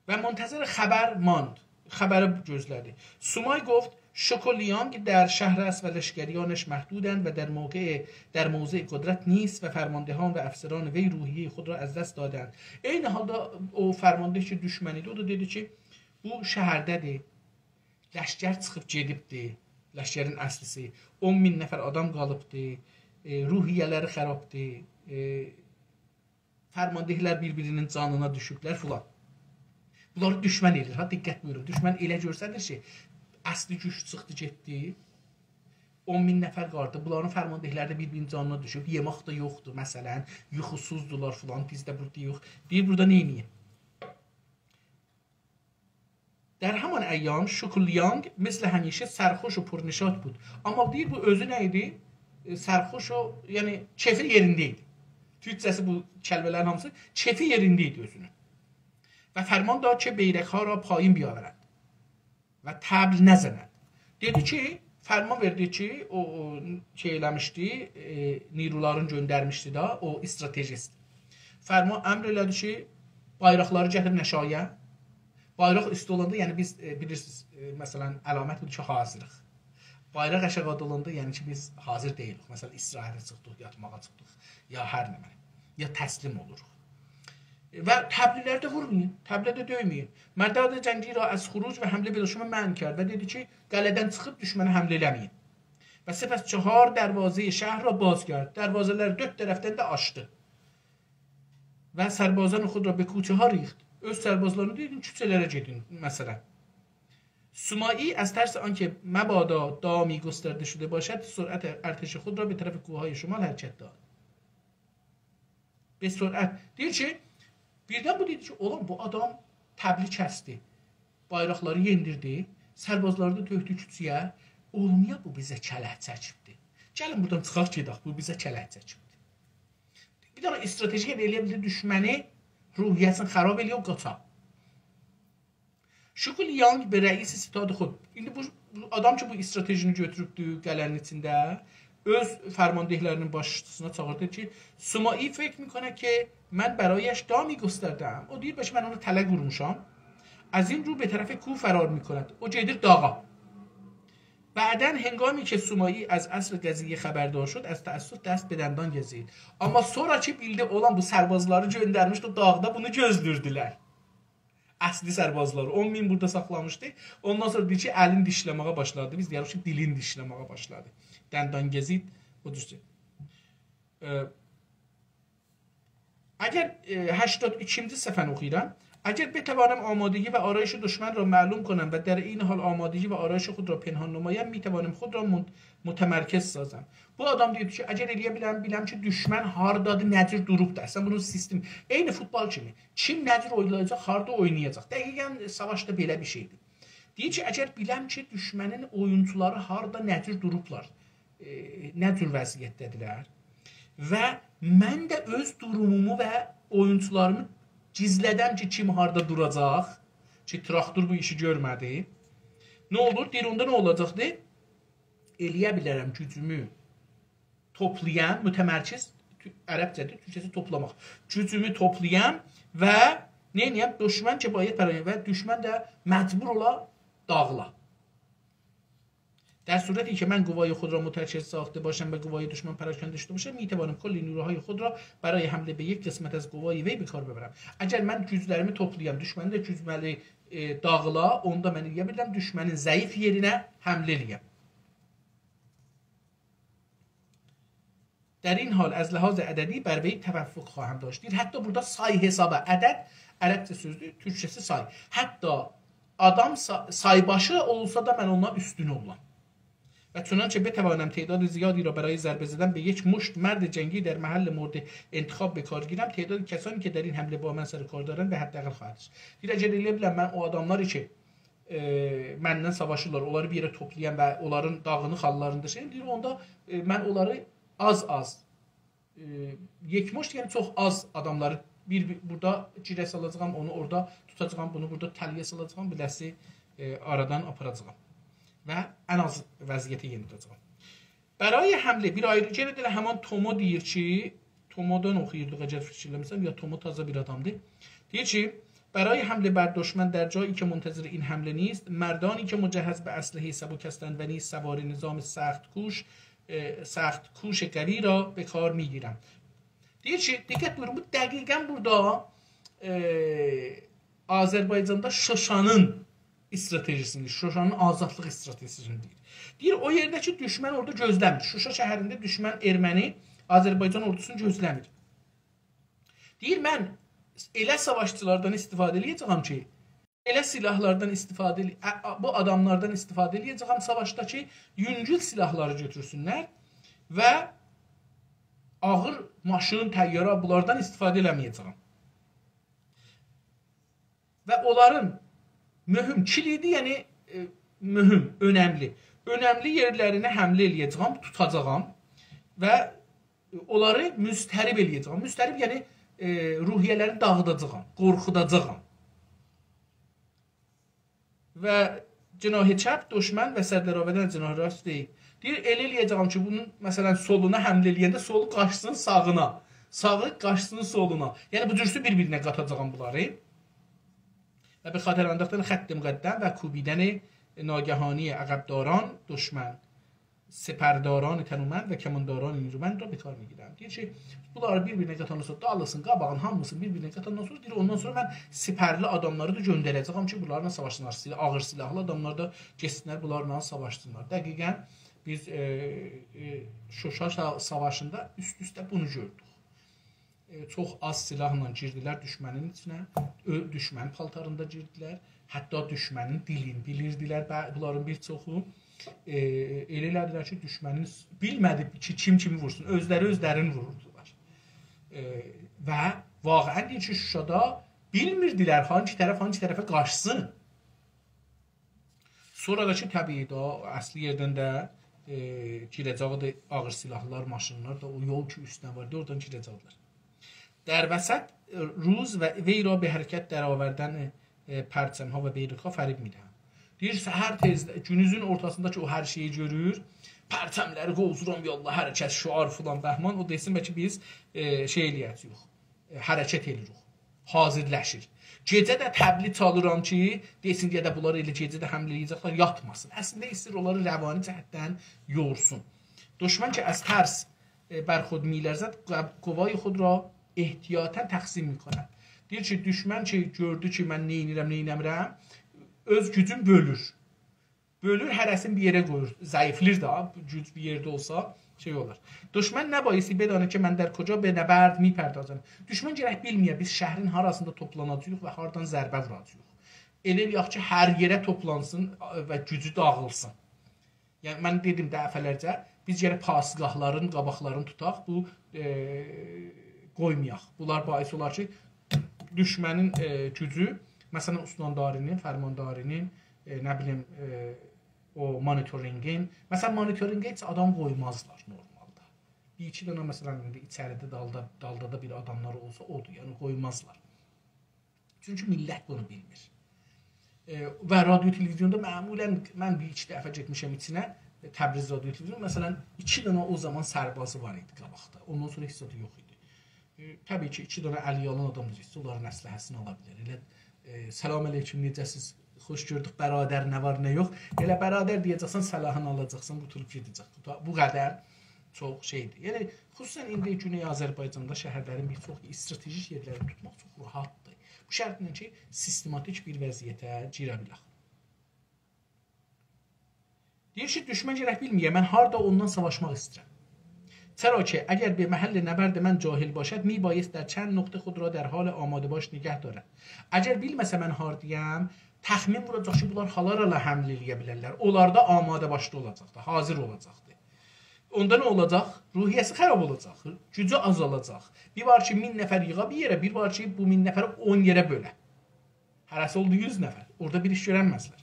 و منتظر خبر ماند. خبری گؤزله‌دی. سومای گفت: «شوکو لیانگ در شهر است و لشکریانش محدودند و در موقع، در موضع قدرت نیست و فرماندهان و افسران وی روحیهٔ خود را از دست دادند.» عینی حالدا او فرمانده کی، دوشمن ایدی، او دا دئدی کی، بو شهرده‌دیر. لشکر چیخیب گئدیبدی. لشکرین اصلی‌سی. اون مین نفر آدام قالیبدی. ائ، روحیه‌لری خرابدی. ائ، فرماندهلر بیر-بیرینین جانینا دوشوبلر فلان. بونلاری دوشمن ائله‌ییر، ها، دقت بویورون. دوشمن ائله گؤرسنیر کی، اصلی گوج چیخدی، گئتدی. اون مین نفر قالدی. بونلارین فرماندهلری ده بیر-بیرینین جانینا دوشوب. یئمک ده یوخدور، مثلا. یوخوسوزدولار فلان، بیز ده بورادا یوخ. دئییر، بورادا نئینییم؟ در همان ایام شوکولیانگ مثل همیشه سرخوش و پرنشاط بود. آمما دئییر، بو اؤزو نه ایدی؟ ائ، سرخوش و، یعنی، کئفی یئرینده ایدی. تورکجه‌سی بو کلمه‌لرین هامیسی، کئفی یئرینده ایدی اؤزونون. و فرمان داد که بیرق‌ها را پایین بیاورند و طبل نزنند. دئدی کی، فرمان وئردی کی، او، او شئی ائله‌میشدی، ائ، نیرولارین گؤندرمیشدی ده، او استراتژیست. فرمان امر ائله‌دی کی، بایراقلاری گتیرین آشاغی‌یا. بایراق اوسته اولاندا، یعنی بیز، ائ، بیلیرسینیز، ائ، مثلا، علامت بودور کی، حاضریق. بایراق آشاغی‌دا اولاندا، یعنی کی، بیز حاضر دئییلیک. مثلا، استراحته چیخدیق، یاتماغا چیخدیق، یا هر نمنه، یا تسلیم اولوروق. و طبل‌لری ده وورمایین، طبله ده دؤیمه‌یین. مردان جنگی را از خروج و حمله به دشمن منع کرد و دئدی کی، قلعه‌دن چیخیب دوشمنه حمله ائله‌مه‌یین. و سپس چهار دروازهٔ شهر را باز کرد. دروازه‌لری دؤرد طرفدن ده آچدی. و سربازان خود را به کوچه‌ها ریخت. اؤز سربازلارینی دئدی، کوچه‌لره گئدین، مثلا. سومایی از ترس آنکه مبادا دامی گسترده شده باشد، سرعت ارتش خود را به طرف کوه‌های شمال حرکت داد. به سرعت. دئییر کی، بیردن بو دئدی کی، اوغلوم، بو آدام طبلی کسدی. بایراقلاری یئندیردی. سربازلاری دا تؤکدو کوچه‌یه. اولمایا بو بیزه کلک چکیبدی. گلین بورادان چیخاق گئدک، بو بیزه کلک چکیبدی. بیر دنه استراتژی ائلیه بیلدی، دوشمنی روحیه‌سینی خراب ائلیه، او قاچا. شوکولیانگ به رئیس ستاد خود. ایندی بو، بو آدام کی، بو استراتژینی گؤتوروبدو قلعه‌نین ایچینده، اؤز فرماندهلرینین باشچیسینا چاغیردی کی، سومایی فکر می‌کنه که من برایش دامی گسترده‌ام. او دئییر، بلکه من اونا تله قورموشام. از این رو به طرف کوه فرار می‌کند. او گئدیر داغا. بعداً هنگامی که سومایی از اصل قضیه خبردار شد، از تأسف دست به دندان گزید. آمما سونرا کی بیلدی، اولان بو سربازلاری گؤندرمیشدی داغدا، بونو گؤزله‌ییردیلر. اصلی سربازلاری. اون مین بورادا ساخلامیشدی. اوندان سونرا دئییر کی، الین دیشله‌مه‌یه باشلادی. بیز دئیه‌ریک کی، دیلین دیشله‌مه‌یه باشلادی. دندان گزید، او دوزدور. اه، اگر، اه، هشتاد و ایکینجی صفحه‌نی اوخویورام. اگر بتوانم آمادگی و آرایش دشمن را معلوم کنم و در عین حال آمادگی و آرایش خود را پنهان نمایم، می‌توانم خود را من-، متمرکز سازم. بو آدام دئییر کی، اگر ائلیه بیلم، بیلم کی، دوشمن هاردادیر، نه جور دوروبدور. اصلاً بونون سیستم، عینی فوتبال کیمی. کیم نه جور اوینایاجاق، هاردا اوینایاجاق. دقیقاً ساواشدا بئله بیر شئیدیر. دئییر کی، اگر بیلم کی، دوشمنین اویونچولاری هاردا، نه جور دوروبلار، ائ، نه جور وضعیتده‌دیرلر و من ده اؤز دورومومو و اویونچولاریمی گیزله‌دم کی، کیم هاردا دوراجاق، کی، تراکتور بو ایشی گؤرمه‌دی. نه اولور؟ دئییر، اوندا نه اولاجاقدی؟ ائلیه بیلرم گوجومو توپلایام، متمرکز، تو-، عربجه‌دیر، تورکجه‌سی توپلاماق. گوجومو توپلایام و نئینییم؟ دشمن که باید پراکنده و دوشمن ده مجبور اولا داغیلا. در صورتی که من قوای خود را متمرکز ساخته باشم و قوای دشمن پراکنده شده باشد، می‌توانم کل نیروهای خود را برای حمله به یک قسمت از قوای وی به کار ببرم. اگر من گوجلریمی توپلایام، دوشمنی ده گوجمه‌لی، ائ، داغیلا، اوندا من ائلیه بیلرم دوشمنین ضعیف یئرینه حمله ائلییم. در این حال از لحاظ عددی بر وی تفوق خواهم داشت. دئییر، حتی بورادا سای حسابی، عدد عربجه سؤزدور، تورکجه‌سی سای. حتی آدام سا-، سای‌باشی اولسا دا من اوندان اوستون اولام. و چنانچه بتوانم تعداد زیادی را برای ضربه زدن به یک مشت مرد جنگی در محل مورد انتخاب به کار گیرم، تعداد کسانی که در این حمله با من سر و کار دارند به حداقل خواهد رسید. دئییر، اگر ائلیه بیلم من او آداملاری کی، ائ، منن ساواشیرلار، اونلاری بیر یئره توپلایام و اونلارین داغینیق حاللاریندا شئی، دئییر، اوندا، ائ، من اونلاری آز-آز، ائ، یکمشت، یعنی چوخ آز آداملاری بیر، بیر بورادا گیره سالاجاغام، اونو اورادا توتاجاغام، بونو بورادا تله‌یه سالاجاغام، بیله‌سی، ائ، آرادان آپاراجاغام و ان آز وضعیته یئنیده‌جه‌یم. برای حمله بیر آیری، یئنه ده ائله همان تومو دئییر کی، تومودان اوخویوردوق، اگر فیکیر ائله‌میرسم، یا تومو تازا بیر آدامدیر. دئییر کی، برای حمله بر دشمن در جایی که منتظر این حمله نیست، مردانی که مجهز به اسلحهٔ سبک هستند و نیز سوار نظام سخت کوش، اه، سخت کوش قوی را به کار می‌گیرم. دئییر کی، دقت بویورون، بو دقیقاً بورادا، اه، آذربایجاندا شوشانین استراتژی‌سینی، شوشانین آزادلیق استراتژی‌سینی دئییر. دئییر، او یئرده کی، دوشمن اورادا گؤزله‌میر. شوشا شهرینده دوشمن ارمنی آذربایجان اوردوسونو گؤزله‌میر. دئییر، من ائله ساواشچیلاردان استفاده ائله‌یه‌جه‌یم کی، ائله سلاحلاردان استفاده ائله-، ا-، ا-، بو آداملاردان استفاده ائله‌یه‌جه‌یم ساواشدا کی، یونگول سلاحلاری گؤتورسونلر و آغیر ماشین، طیاره، بونلاردان استفاده ائله‌مه‌یه‌جه‌یم. و اونلارین مهم، کلیدی، یعنی، ائ، مهم، اؤنملی، اؤنملی یئرلرینه حمله ائله‌یه‌جه‌یم، توتاجاغام و اونلاری مضطرب ائله‌یه‌جه‌یم. مضطرب، یعنی، ائ، روحیه‌لرینی داغیداجاغام، قورخوداجاغام. و جناح چپ دشمن و سر در آوردن جناح راست دئییل. دئییر، ائله ائله‌یه‌جه‌یم کی، بونون، مثلاً، سولونا حمله ائله‌ینده سولو قاچسین ساغینا، ساغی قاچسین سولونا. یعنی، بو جورسو بیر-بیرینه قاتاجاغام بونلاری. و به خاطر انداختن خط مقدم و کوبیدن ناگهانی عقب‌داران دشمن، سپرداران تنومند و کمانداران نیرومند را به کار می‌گیرم. دئییر کی، بونلاری بیر-بیرینه قاتاندان سونرا، دالیسین، قاباغین، هامیسینی بیر-بیرینه قاتاندان سونرا، دئییر، اوندان سونرا من سپرلی آداملاری دا گؤندره‌جه‌یم کی، بونلارلا ساواشسینلار. سیلا-، آغیر سلاحلی آداملار دا گئتسینلر، بونلارلا ساواشسینلار. دقیقاً بیز، ائ، ائ، شوشا سا-، ساواشیندا اوست-اوسته بونو گؤردوک. ائ، چوخ آز سلاحلا گیردیلر دوشمنین ایچینه. اؤ-، دوشمن پالتاریندا گیردیلر. حتی دوشمنین دیلینی بیلیردیلر بع-، بونلارین بیر چوخو. ائ، ائله ائله‌دیلر کی، دوشمنین س-، بیلمه‌دی کی، کیم کیمی وورسون. اؤزلری اؤزلرینی ووروردولار. ائ، و واقعاً دئییر کی، شوشادا بیلمیردیلر هانسی طرف هانسی طرفه قاچسین. سونرا دا کی، طبیعی ده، او اصلی یئردن ده، ائ، گیره‌جکدی آغیر سلاحلار، ماشینلار دا، او یول کی، اوستونه واردی، اورادان گیره‌جکدیلر. در وسط، ائ، روز و وی را به حرکت درآوردن، ائ، پرچم‌ها و بیرق‌ها فریب می‌دهم. دئییر، سحر تئز، گونوزون اورتاسیندا کی، او هر شئیی گؤرور، پرچملری قووزورام، یالله، حرکت، شعار فلان، بهمان، او دئسین، بلکه بیز، ائ، شئی ائله‌یه‌جه‌ییک، ائ، حرکت ائله‌ییریک. حاضرلاشیر. گئجه ده طبلی چالیرام کی، دئسین، گده بونلار ائله گئجه ده حمله ائله‌یه‌جکلر، یاتماسین. اصلینده ایسته‌ییر اونلاری روانی جهتدن یورسون. دشمن که از ترس، ائ، بر خود می‌لرزد، قو-، قوای خود را احتیاطاً تقسیم می‌کند. دئییر کی، دوشمن کی، گؤردو کی، من نئینیرم، نئینه‌میرم، اؤز گوجون بؤلور. بؤلور، هره‌سینی بیر یئره قویور. ضعیفلیر ده، گوج بیر یئرده اولسا، شئی اولار. دشمن نبایستی بداند که من در کجا به نبرد می‌پردازم. دوشمن گرک بیلمه‌یه بیز شهرین هاراسیندا توپلاناجاغیق و هاردان ضربه ووراجاغیق. ائله ائله‌یک کی، هر یئره توپلانسین و گوجو داغیلسین. یعنی، من دئدیم دفعه‌لرجه، بیز گرک پاسگاهلارین قاباقلارینی توتاق، بو، ائ، قویمایاق. بونلار باعث اولار کی، دوشمنین، ائ، گوجو، مثلاً، استانداری‌نین، فرمانداری‌نین، ائ، نه بیلیم، ائ، او مانیتورینگین. مثلاً، مانیتورینگه هئچ آدام قویمازلار نورمالدا. بیر ایکی دنه، مثلاً، ایندی ایچریده، دالدا، دالدا دا بیر آداملار اولسا، اودور، یعنی قویمازلار. چونکی میللت بونو بیلمیر. ائ، و رادیو تلویزیوندا معمولاً من بیر ایکی دفعه گئتمیشم ایچینه، ائ، تبریز رادیو تلویزیونو، مثلاً، ایکی دنه او زامان سربازی وار ایدی قاباقدا. اوندان سونرا هئچ زادی یوخ ایدی. ائ، طبیعی کی، ایکی دنه الی یالان آدام دئییر، اونلارین اسلحه‌سینی آلا بیلر. ائله، ائ، «سلام علیکم، نئجه‌سیز؟ خوش گؤردوک، برادر، نه وار، نه یوخ؟» ائله برادر دئیه‌جکسن، سلاحینی آلاجاقسان، قوتولوب گئده‌جک. بو دا، بو قدر چوخ شئیدیر. یعنی، خصوصاً ایندی گونئی آذربایجاندا شهرلرین بیر چوخ استراتژیک یئرلرینی توتماق چوخ راحتدیر. بو شرطله کی، سیستماتیک بیر وضعیته گیره بیلک. دئییر کی، دوشمن گرک بیلمه‌یه، من هاردا اوندان ساواشماق ایسته‌ییرم. چرا که اگر به محل نبرد من جاهل باشد، می‌بایست در چند نقطه خود را در حال آماده باش نگه دارد. اگر بیلمه‌سه من هاردایام، تخمین ووراجاق کی، بونلار هارالارا حمله ائله‌یه بیلرلر. اونلار دا آماده باشلی اولاجاقدی، حاضر اولاجاقدی. اوندا نه اولاجاق؟ روحیه‌سی خراب اولاجاق، گوجو آزالاجاق. بیر وار کی، مین نفر ییغا بیر یئره، بیر وار کی، بو مین نفری اون یئره بؤله. هره‌سی اولدو یوز نفر. اورادا بیر ایش گؤرنمزلر.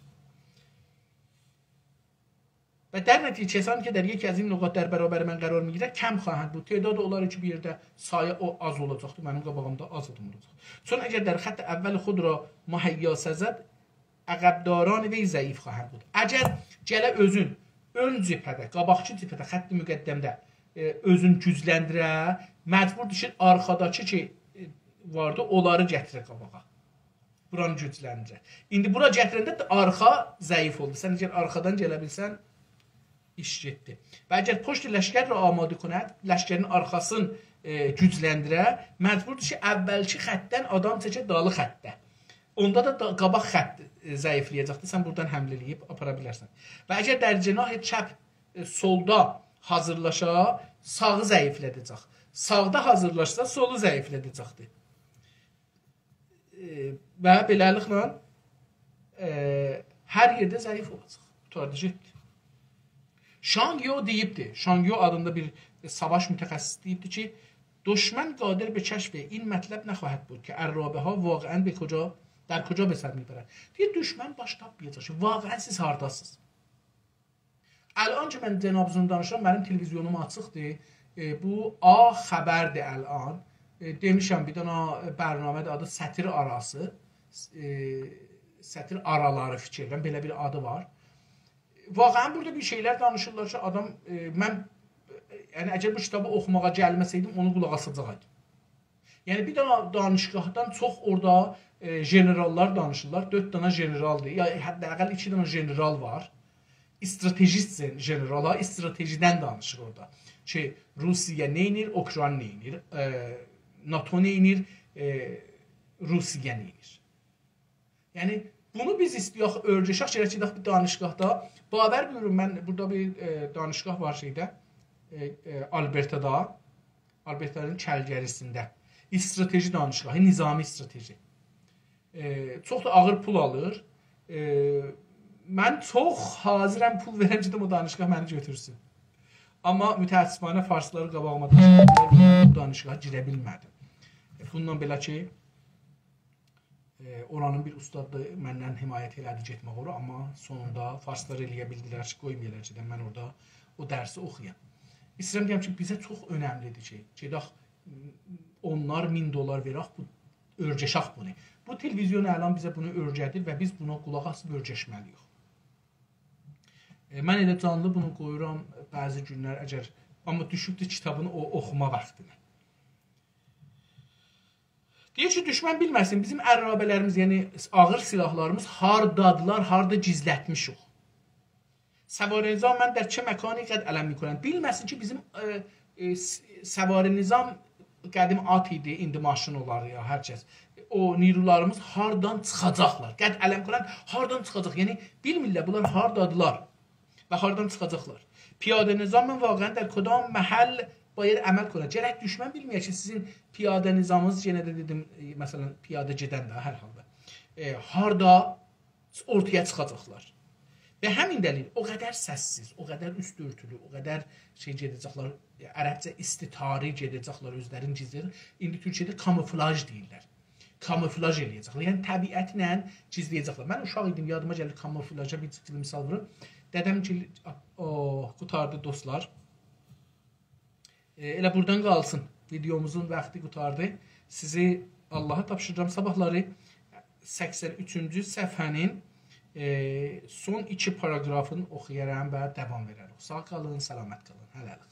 و در نتیجه، کسانی که در یکی از این نقاط در برابر من قرار می‌گیرند کم خواهند بود. تعداد اونلاری کی، بیر یئرده سایی او آز اولاجاقدیر، منیم قاباغیمدا آز آدام اولاجاق. چون اگر در خط اول خود را مهیا سازد، عقب‌داران وی ضعیف خواهند بود. اگر گله اؤزون اؤن جبهه‌ده، قاباقکی جبهه‌ده، خط مقدمده، ائ، اؤزون گوجلندیره، مجبوردور کی، آرخاداکی کی، ائ، واردی، اونلاری گتیره قاباغا. بورانی گوجلندیره. ایندی بورا گتیرنده ده آرخا ضعیف اولدو. سن اگر آرخادان گله بیلسن، ایش گئتدی. و اگر پشت لشکر را آماده کند، لشکرین آرخاسین، ائ، گوجلندیره، مجبوردور کی، اولکی خطدن آدام چکه دالی خطه. اوندا دا، دا قاباق خط، ائ، ضعیفله‌یه‌جکدیر. سن بورادان حمله ائله‌ییب آپارا بیلرسن. و اگر در جناح چپ، ائ، سولدا حاضرلاشا، ساغی ضعیفله‌ده‌جک. ساغدا حاضرلاشسا، سولو ضعیفله‌ده‌جکدیر. ائ، و بئله‌لیکله، ائ، هر یئرده ضعیف اولاجاق. قوتاردی گئتدی. شانگ یو دئییبدی، شانگ یو آدیندا بیر ساواش متخصصی دئییبدی کی، دشمن قادر به کشف این مطلب نخواهد بود که عرابه‌ها واقعاً به کجا، در کجا به سر می‌برند. دئییر، دوشمن باش تاپمایاجاق کی، واقعاً سیز هارداسینیز. الان کی، من جنابینیزلا دانیشیرام، منیم تلویزیونوم آچیقدیر. ائ، بو آ خبردیر الان. ائ، دئمیشم، بیر دنه برنامه‌دیر، آدی سطیر آراسی. ائ، سطیر آرالاری فیکر ائدیرم، بئله بیر آدی وار. واقعاً بورادا بیر شئیلر دانیشیرلار کی، آدام، ائ، من، ائ، یعنی، اگر بو کیتابی اوخوماغا گلمه‌سئیدیم، اونو قولاق آساجاقدیم. یعنی، بیر دنه دانشگاهدان چوخ اورادا، ائ، ژنراللار دانیشیرلار. دؤرد دنه ژنرالدیر. یا حداقل ایکی دنه ژنرال وار. استراتژیست ژن-، ژنرال ها، استراتژیدن دانیشیر اورادا. کی، روسیه نئینیر، اوکراین نئینیر، ائ، ناتو نئینیر، ائ، روسیه نئینیر. یعنی، بونو بیز ایسته‌یک، اؤرگشک، گرک گئدک بیر دانشگاهدا. باور بویورون، من بورادا بیر، ائ، دانشگاه وار شئیده، ائ، ائ، آلبرتادا، آلبرتانین کلگری‌سینده. استراتژی دانشگاهی، نظامی استراتژی. ائ، چوخ دا آغیر پول آلیر. ائ، من چوخ حاضرم پول وئرم، گئدیم او دانشگاه منی گؤتورسون. آمما متأسفانه فارسلاری قاباغیما داشلادیلار، بو دانشگاها گیره بیلمه‌دیم. ائ، بونونلا بئله کی، ائ، اورانین بیر اوستادی مندن حمایت ائله‌دی گئتمک اورا، آمما سونوندا فارسلار ائله‌یه بیلدیلر کی، قویمایالار گئدم، من اورادا او درسی اوخویام. ایسته‌ییرم دئیم کی، بیزه چوخ اؤنملی‌دیر کی، گئدک، اونلار مین دلار وئرک، بو، اؤرگشک بونو. بو تلویزیون الان بیزه بونو اؤرگه‌دیر و بیز بونا قولاق آسیب اؤرگشمه‌لی‌ییک. ائ، من ائله جانلی بونو قویورام بعضی گونلر، اگر، آمما دوشوبدور کیتابین او اوخوما واختینا. دئییر کی، دوشمن بیلمه‌سین، بیزیم عرابه‌لریمیز، یعنی آغیر سلاحلاریمیز هاردادیلار، هاردا گیزلتمیشیک. سوار نظام من در چه مکانی قد علم می‌کنند. بیلمه‌سین کی، بیزیم، ائ، ائ، س-، سوار نظام قدیم آت ایدی، ایندی ماشین اولار یا هر کس. او نیرولاریمیز هاردان چیخاجاقلار. قد علم کنند، هاردان چیخاجاق. یعنی، بیلمیرلر بونلار هاردادیلار و هاردان چیخاجاقلار. پیاده نظام من واقعاً در کدام محل باید عمل کنند. گرک دوشمن بیلمه‌یه کی، سیزین پیاده نظامینیز، یئنه ده دئدیم، ائ، مثلاً، پیاده گئدن ده هر حالدا، ائ، هاردا اورتایا چیخاجاقلار. و همین دلیل او قدر سس‌سیز، او قدر اوست اؤرتولو، او قدر شئی گئده‌جکلر، عربجه استتاری گئده‌جکلر، اؤزلرینی گیزله‌ییر. ایندی تورکیه‌ده کاموفلاژ دئییرلر. کاموفلاژ ائله‌یه‌جکلر. یعنی طبیعتله گیزله‌یه‌جکلر. من اوشاق ایدیم، یادیما گلیر کاموفلاژا بیر چیخیلی مثال ووروم. دده‌م کی، او، قوتاردی دوستلار. ائ، ائله بورادان قالسین. ویدئوموزون واختی قوتاردی. سیزی آللاها تاپشیریرام. صاباحلاری سکسن اوچونجو صفحه‌نین، ائ، سون ایکی پاراگرافینی اوخویارام و داوام وئرریک. ساغ قالین، سلامت قالین. هله‌لیک.